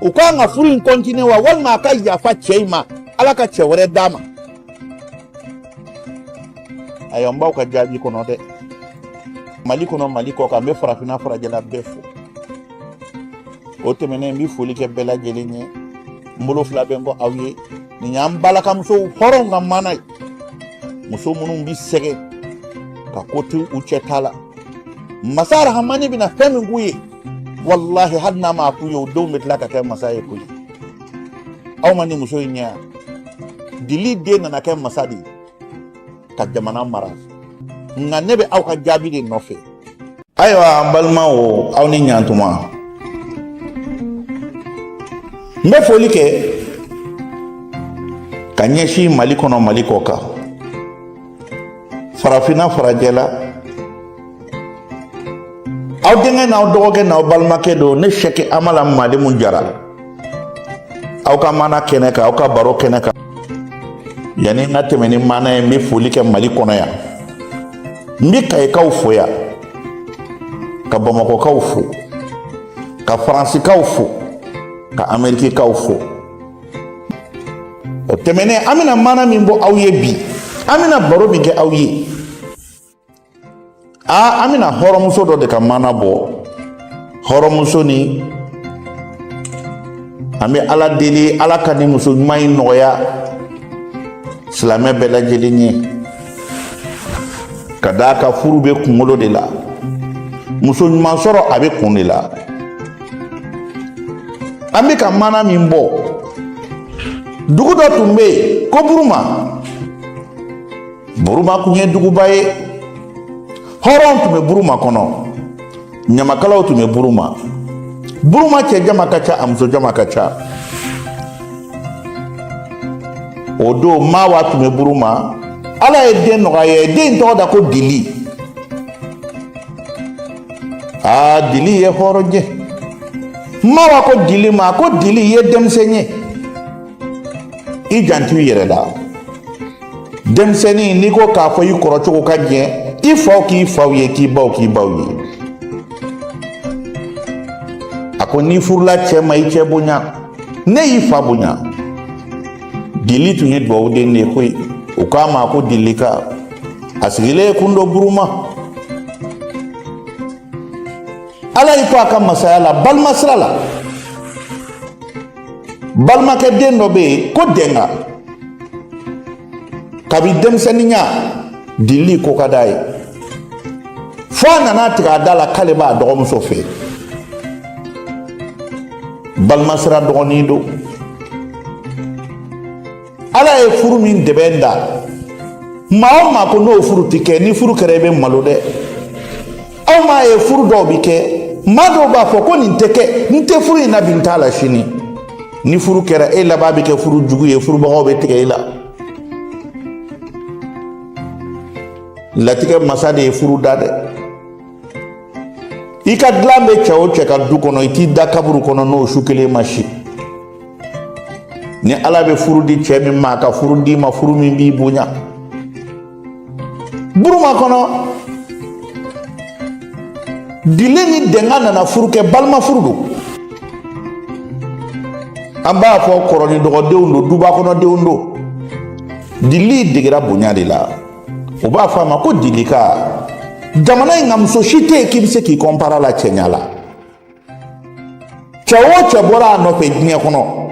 U kan ka furu in continuer wa? Walima a ka yafa cɛ in ma, Ala ka cɛ wɛrɛ d'a ma? Ayiwa, n b'aw ka jaabi kɔnɔ dɛ. Mali kɔnɔ, Mali kɔ kan, n bɛ farafinna, farajɛla bɛɛ fo. O tɛmɛnen, n bɛ foli kɛ bɛɛ lajɛlen ye. N bolo fila bɛ n kɔ aw ye. Nin y'an balakamusow hɔrɔnw ka maana ye, muso minnu bɛ sɛgɛn ka ko to u cɛ ta la. Masa Arahamani bɛna fɛn min k'u ye, walahi, hali n'a m'a k'u ye, o denw bɛ tila ka kɛ masa ye koyi. Aw ma nin muso in ɲɛ yan? Dili den nana kɛ masa de ye ka jamana mara. Nka ne bɛ aw ka jaabi de nɔfɛ. Ayiwa an balimaw, aw ni ɲantuma. N bɛ foli kɛ ka ɲɛsin Mali kɔnɔ, Mali kɔ kan, farafinna, farajɛla. Aw denkɛ n'aw dɔgɔkɛ n'aw balimakɛ don, ne Sɛki Amala Malimu Jara, aw ka maana kɛnɛ kan, aw ka baro kɛnɛ kan. Yanni n ka tɛmɛ ni maana ye, n bɛ foli kɛ Mali kɔnɔ yan. N bɛ Kayikaw fo yan, ka Bamakɔkaw fo, ka Faransikaw fo, ka Amerikikaw fo. O tɛmɛnen, an bɛna maana min bɔ aw ye bi, an bɛna baro min kɛ aw ye, aa, an bɛna hɔrɔnmuso dɔ de ka maana bɔ. Hɔrɔnmuso ni an bɛ Ala deli, Ala ka nin muso ɲuman in nɔgɔya silamɛ bɛɛ lajɛlen ye. Ka d'a kan furu bɛ kunkolo de la, muso ɲuman sɔrɔ a bɛ kun de la. An bɛ ka maana min bɔ, dugu dɔ tun bɛ yen ko Buruma. Buruma tun ye duguba ye. Hɔrɔnw tun bɛ Buruma kɔnɔ, ɲamakalaw tun bɛ Buruma. Buruma cɛ jama ka ca, a muso jama ka ca. O don Mawa tun bɛ Buruma. Ala ye den nɔgɔya ye, den tɔgɔ da ko Dili. Aa, Dili ye hɔrɔn ye. Mawa ko Dili ma ko Dili, i ye denmisɛn ye, i janto i yɛrɛ la. Denmisɛnnin, n'i ko k'a fɔ i kɔrɔcogo ka ɲɛ, i faw k'i faw ye, k'i baw k'i baw ye. A ko n'i furula cɛ ma, i cɛ bonya, ne y'i fa bonya. Dili tun ye dugawuden de ye koyi. U k'a ma ko Dilika. A sigilen kun don Buruma. Ala y'i to a ka masaya la, balimasira la, balimakɛ den dɔ bɛ yen ko Dɛnga. Kabi denmisɛnninya, Dili ko ka d'a ye, fo a nana tigɛ a da la k'ale b'a dɔgɔmuso fɛ. Balimasira dɔgɔnin don. Ala ye furu min dɛbɛn da, maa o maa ko n'o furu tɛ kɛ, ni furu kɛra i bɛ malo dɛ. Aw m'a ye, furu dɔw bɛ kɛ, maa dɔw b'a fɔ ko nin tɛ kɛ, n tɛ furu in na bi, n t'a la sini. Ni furu kɛra, e laban bɛ kɛ furu jugu ye, furubagaw bɛ tigɛ i la. Latigɛ masa de ye furu da dɛ. I ka dilan bɛ cɛ o cɛ ka du kɔnɔ, i t'i da kaburu kɔnɔ n'o su kelen ma si. Ni Ala bɛ furu di cɛ min ma, a ka furu d'i ma, furu min b'i bonya. Buruma kɔnɔ, Dili ni Dɛnga nana furu kɛ, balima furu don. An b'a fɔ kɔrɔ ni dɔgɔdenw don, duba kɔnɔdenw don. Dili degera bonya de la. U b'a fɔ a ma ko Dilika. Jamana in ka muso si tɛ yen k'i bɛ se k'i kɔnpara la cɛɲa la. Cɛ o cɛ bɔra a nɔfɛ diɲɛ kɔnɔ,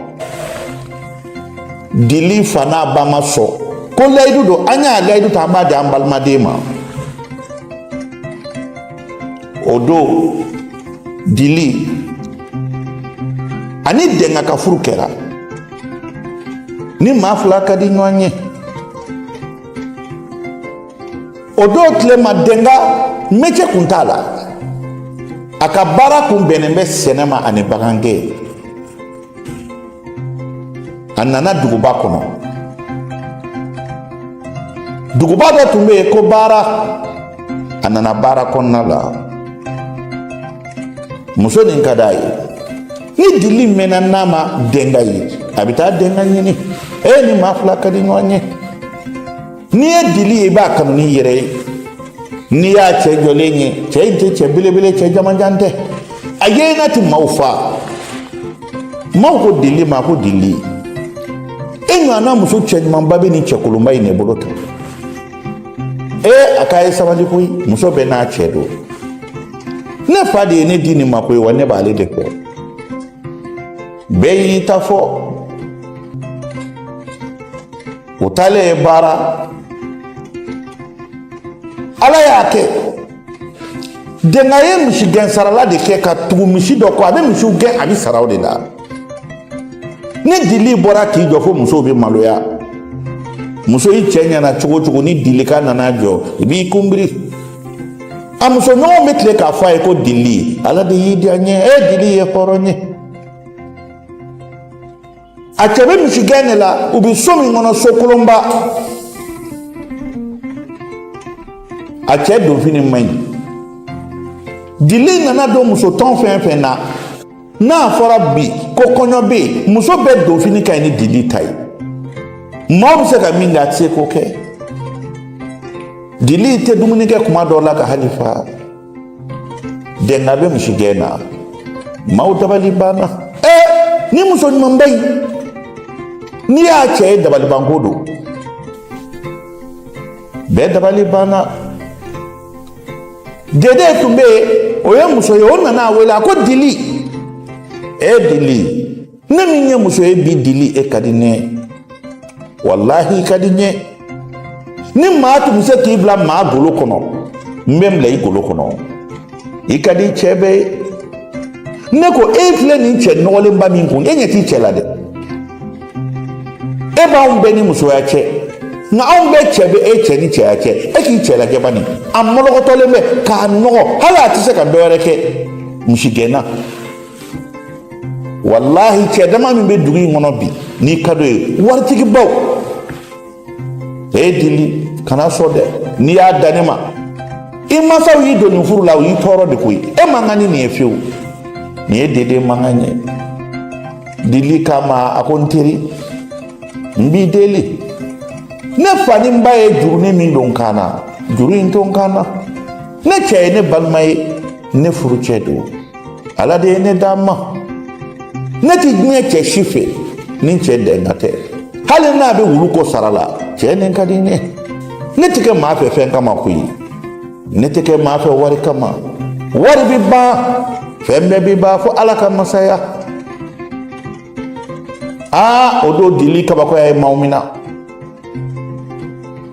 Dili fa n'a ba ma sɔn ko layidu don, an y'a layidu ta, an b'a di an balimaden ma. O don, Dili ani Dɛnga ka furu kɛra. Ni maa fila ka di ɲɔgɔn ye, o don tile ma, Dɛnga métier kun t'a la. A ka baara kun bɛnnen bɛ sɛnɛ ma ani bagangɛn. A nana duguba kɔnɔ. Duguba dɔ tun bɛ yen ko Baara. A nana Baara kɔnɔna la, muso nin ka d'a ye. Ni Dili mɛnna n'a ma Dɛnga ye, a bɛ taa Dɛnga ɲini. E ni maa fila ka di ɲɔgɔn ye. N'i ye Dili ye, i b'a kanu n'i yɛrɛ ye. N'i y'a cɛ jɔlen ye, cɛ in tɛ cɛ belebele, cɛ jamanjan tɛ, a ye n'a tɛ maaw fa. Maaw ko Dili ma ko Dili, e ɲɔgɔnna muso cɛɲumanba bɛ nin cɛkolonba in de bolo tan. Ee, a k'a ye sabali koyi, muso bɛɛ n'a cɛ don. Ne fa de ye ne di nin ma koyi, wa ne b'ale de fɛ. Bɛɛ y'i ta fɔ. O taalen ye Baara, Ala y'a kɛ Dɛnga ye misigɛn sarala de kɛ ka tugu misi dɔ kɔ. A bɛ misiw gɛn, a bɛ sara o de la. Ni Dili bɔra k'i jɔ, fo musow bɛ maloya. Muso, i cɛ ɲɛna cogo o cogo, ni Dilika nana jɔ, i b'i kunbiri. A muso ɲɔgɔn bɛ tile k'a fɔ a ye ko Dili, Ala de y'i diya n ye. E Dili ye hɔrɔn ye. A cɛ bɛ misigɛn de la. U bɛ so min kɔnɔ, so kolonba. A cɛ donfini man ɲi. Dili nana don muso tɔn fɛn fɛn na, n'a fɔra bi ko kɔɲɔ bɛ yen, muso bɛɛ donfini ka ɲi ni Dili ta ye. Maaw bɛ se ka min kɛ, a tɛ se k'o kɛ. Dili tɛ dumuni kɛ kuma dɔw la ka hali fa. Dɛnga bɛ misigɛn na, maaw dabali banna. Ɛɛ, ni muso ɲumanba in, n'i y'a cɛ ye, dabalibanko don. Bɛɛ dabali banna. Dede tun bɛ yen, o ye muso ye. O nana a wele, a ko Dili, e Dili, ne min ye muso ye bi, Dili, e ka di ne ye, walahi i ka di n ye. Ni maa tun bɛ se k'i bila maa golo kɔnɔ, n bɛ n bila i golo kɔnɔ. I ka di cɛ bɛɛ ye. Ne ko e filɛ nin cɛ nɔgɔlenba min kun, e ɲɛ t'i cɛ la dɛ. E b'anw bɛɛ ni musoya cɛ, nka anw bɛɛ cɛ bɛ e cɛ ni cɛya cɛ. E k'i cɛ lajɛ bani, a mɔlɔkɔtɔlen bɛ k'a nɔgɔ, hali a tɛ se ka dɔ wɛrɛ kɛ misigɛnna. Walahi, cɛ dama min bɛ dugu in kɔnɔ bi n'i ka d'o ye, waritigibaw. E dili, kana sɔn dɛ. N'i y'a dan ne ma, i mansaw y'i don nin furu la, u y'i tɔɔrɔ de koyi. E man kan ni nin ye fiyewu. Nin ye deden mankan ye. Dili kama, a ko n teri, n b'i deli, ne fa ni n ba ye jurunin min don kan na, juru in to n kan na. Ne cɛ ye ne balima ye, ne furucɛ don, Ala de ye ne d'a ma. Ne ti diɲɛ cɛ si fɛ ni cɛ dɛnga tɛ, hali n'a bɛ wulu kɔ sara la, cɛ nin ka di n ye. Ne tɛ kɛ maa fɛ fɛn kama koyi, ne tɛ kɛ maa fɛ wari kama. Wari bi ban, fɛn bɛɛ bi ban, fo Ala ka masaya. Aa, o don dili kabakoya ye maaw minɛ.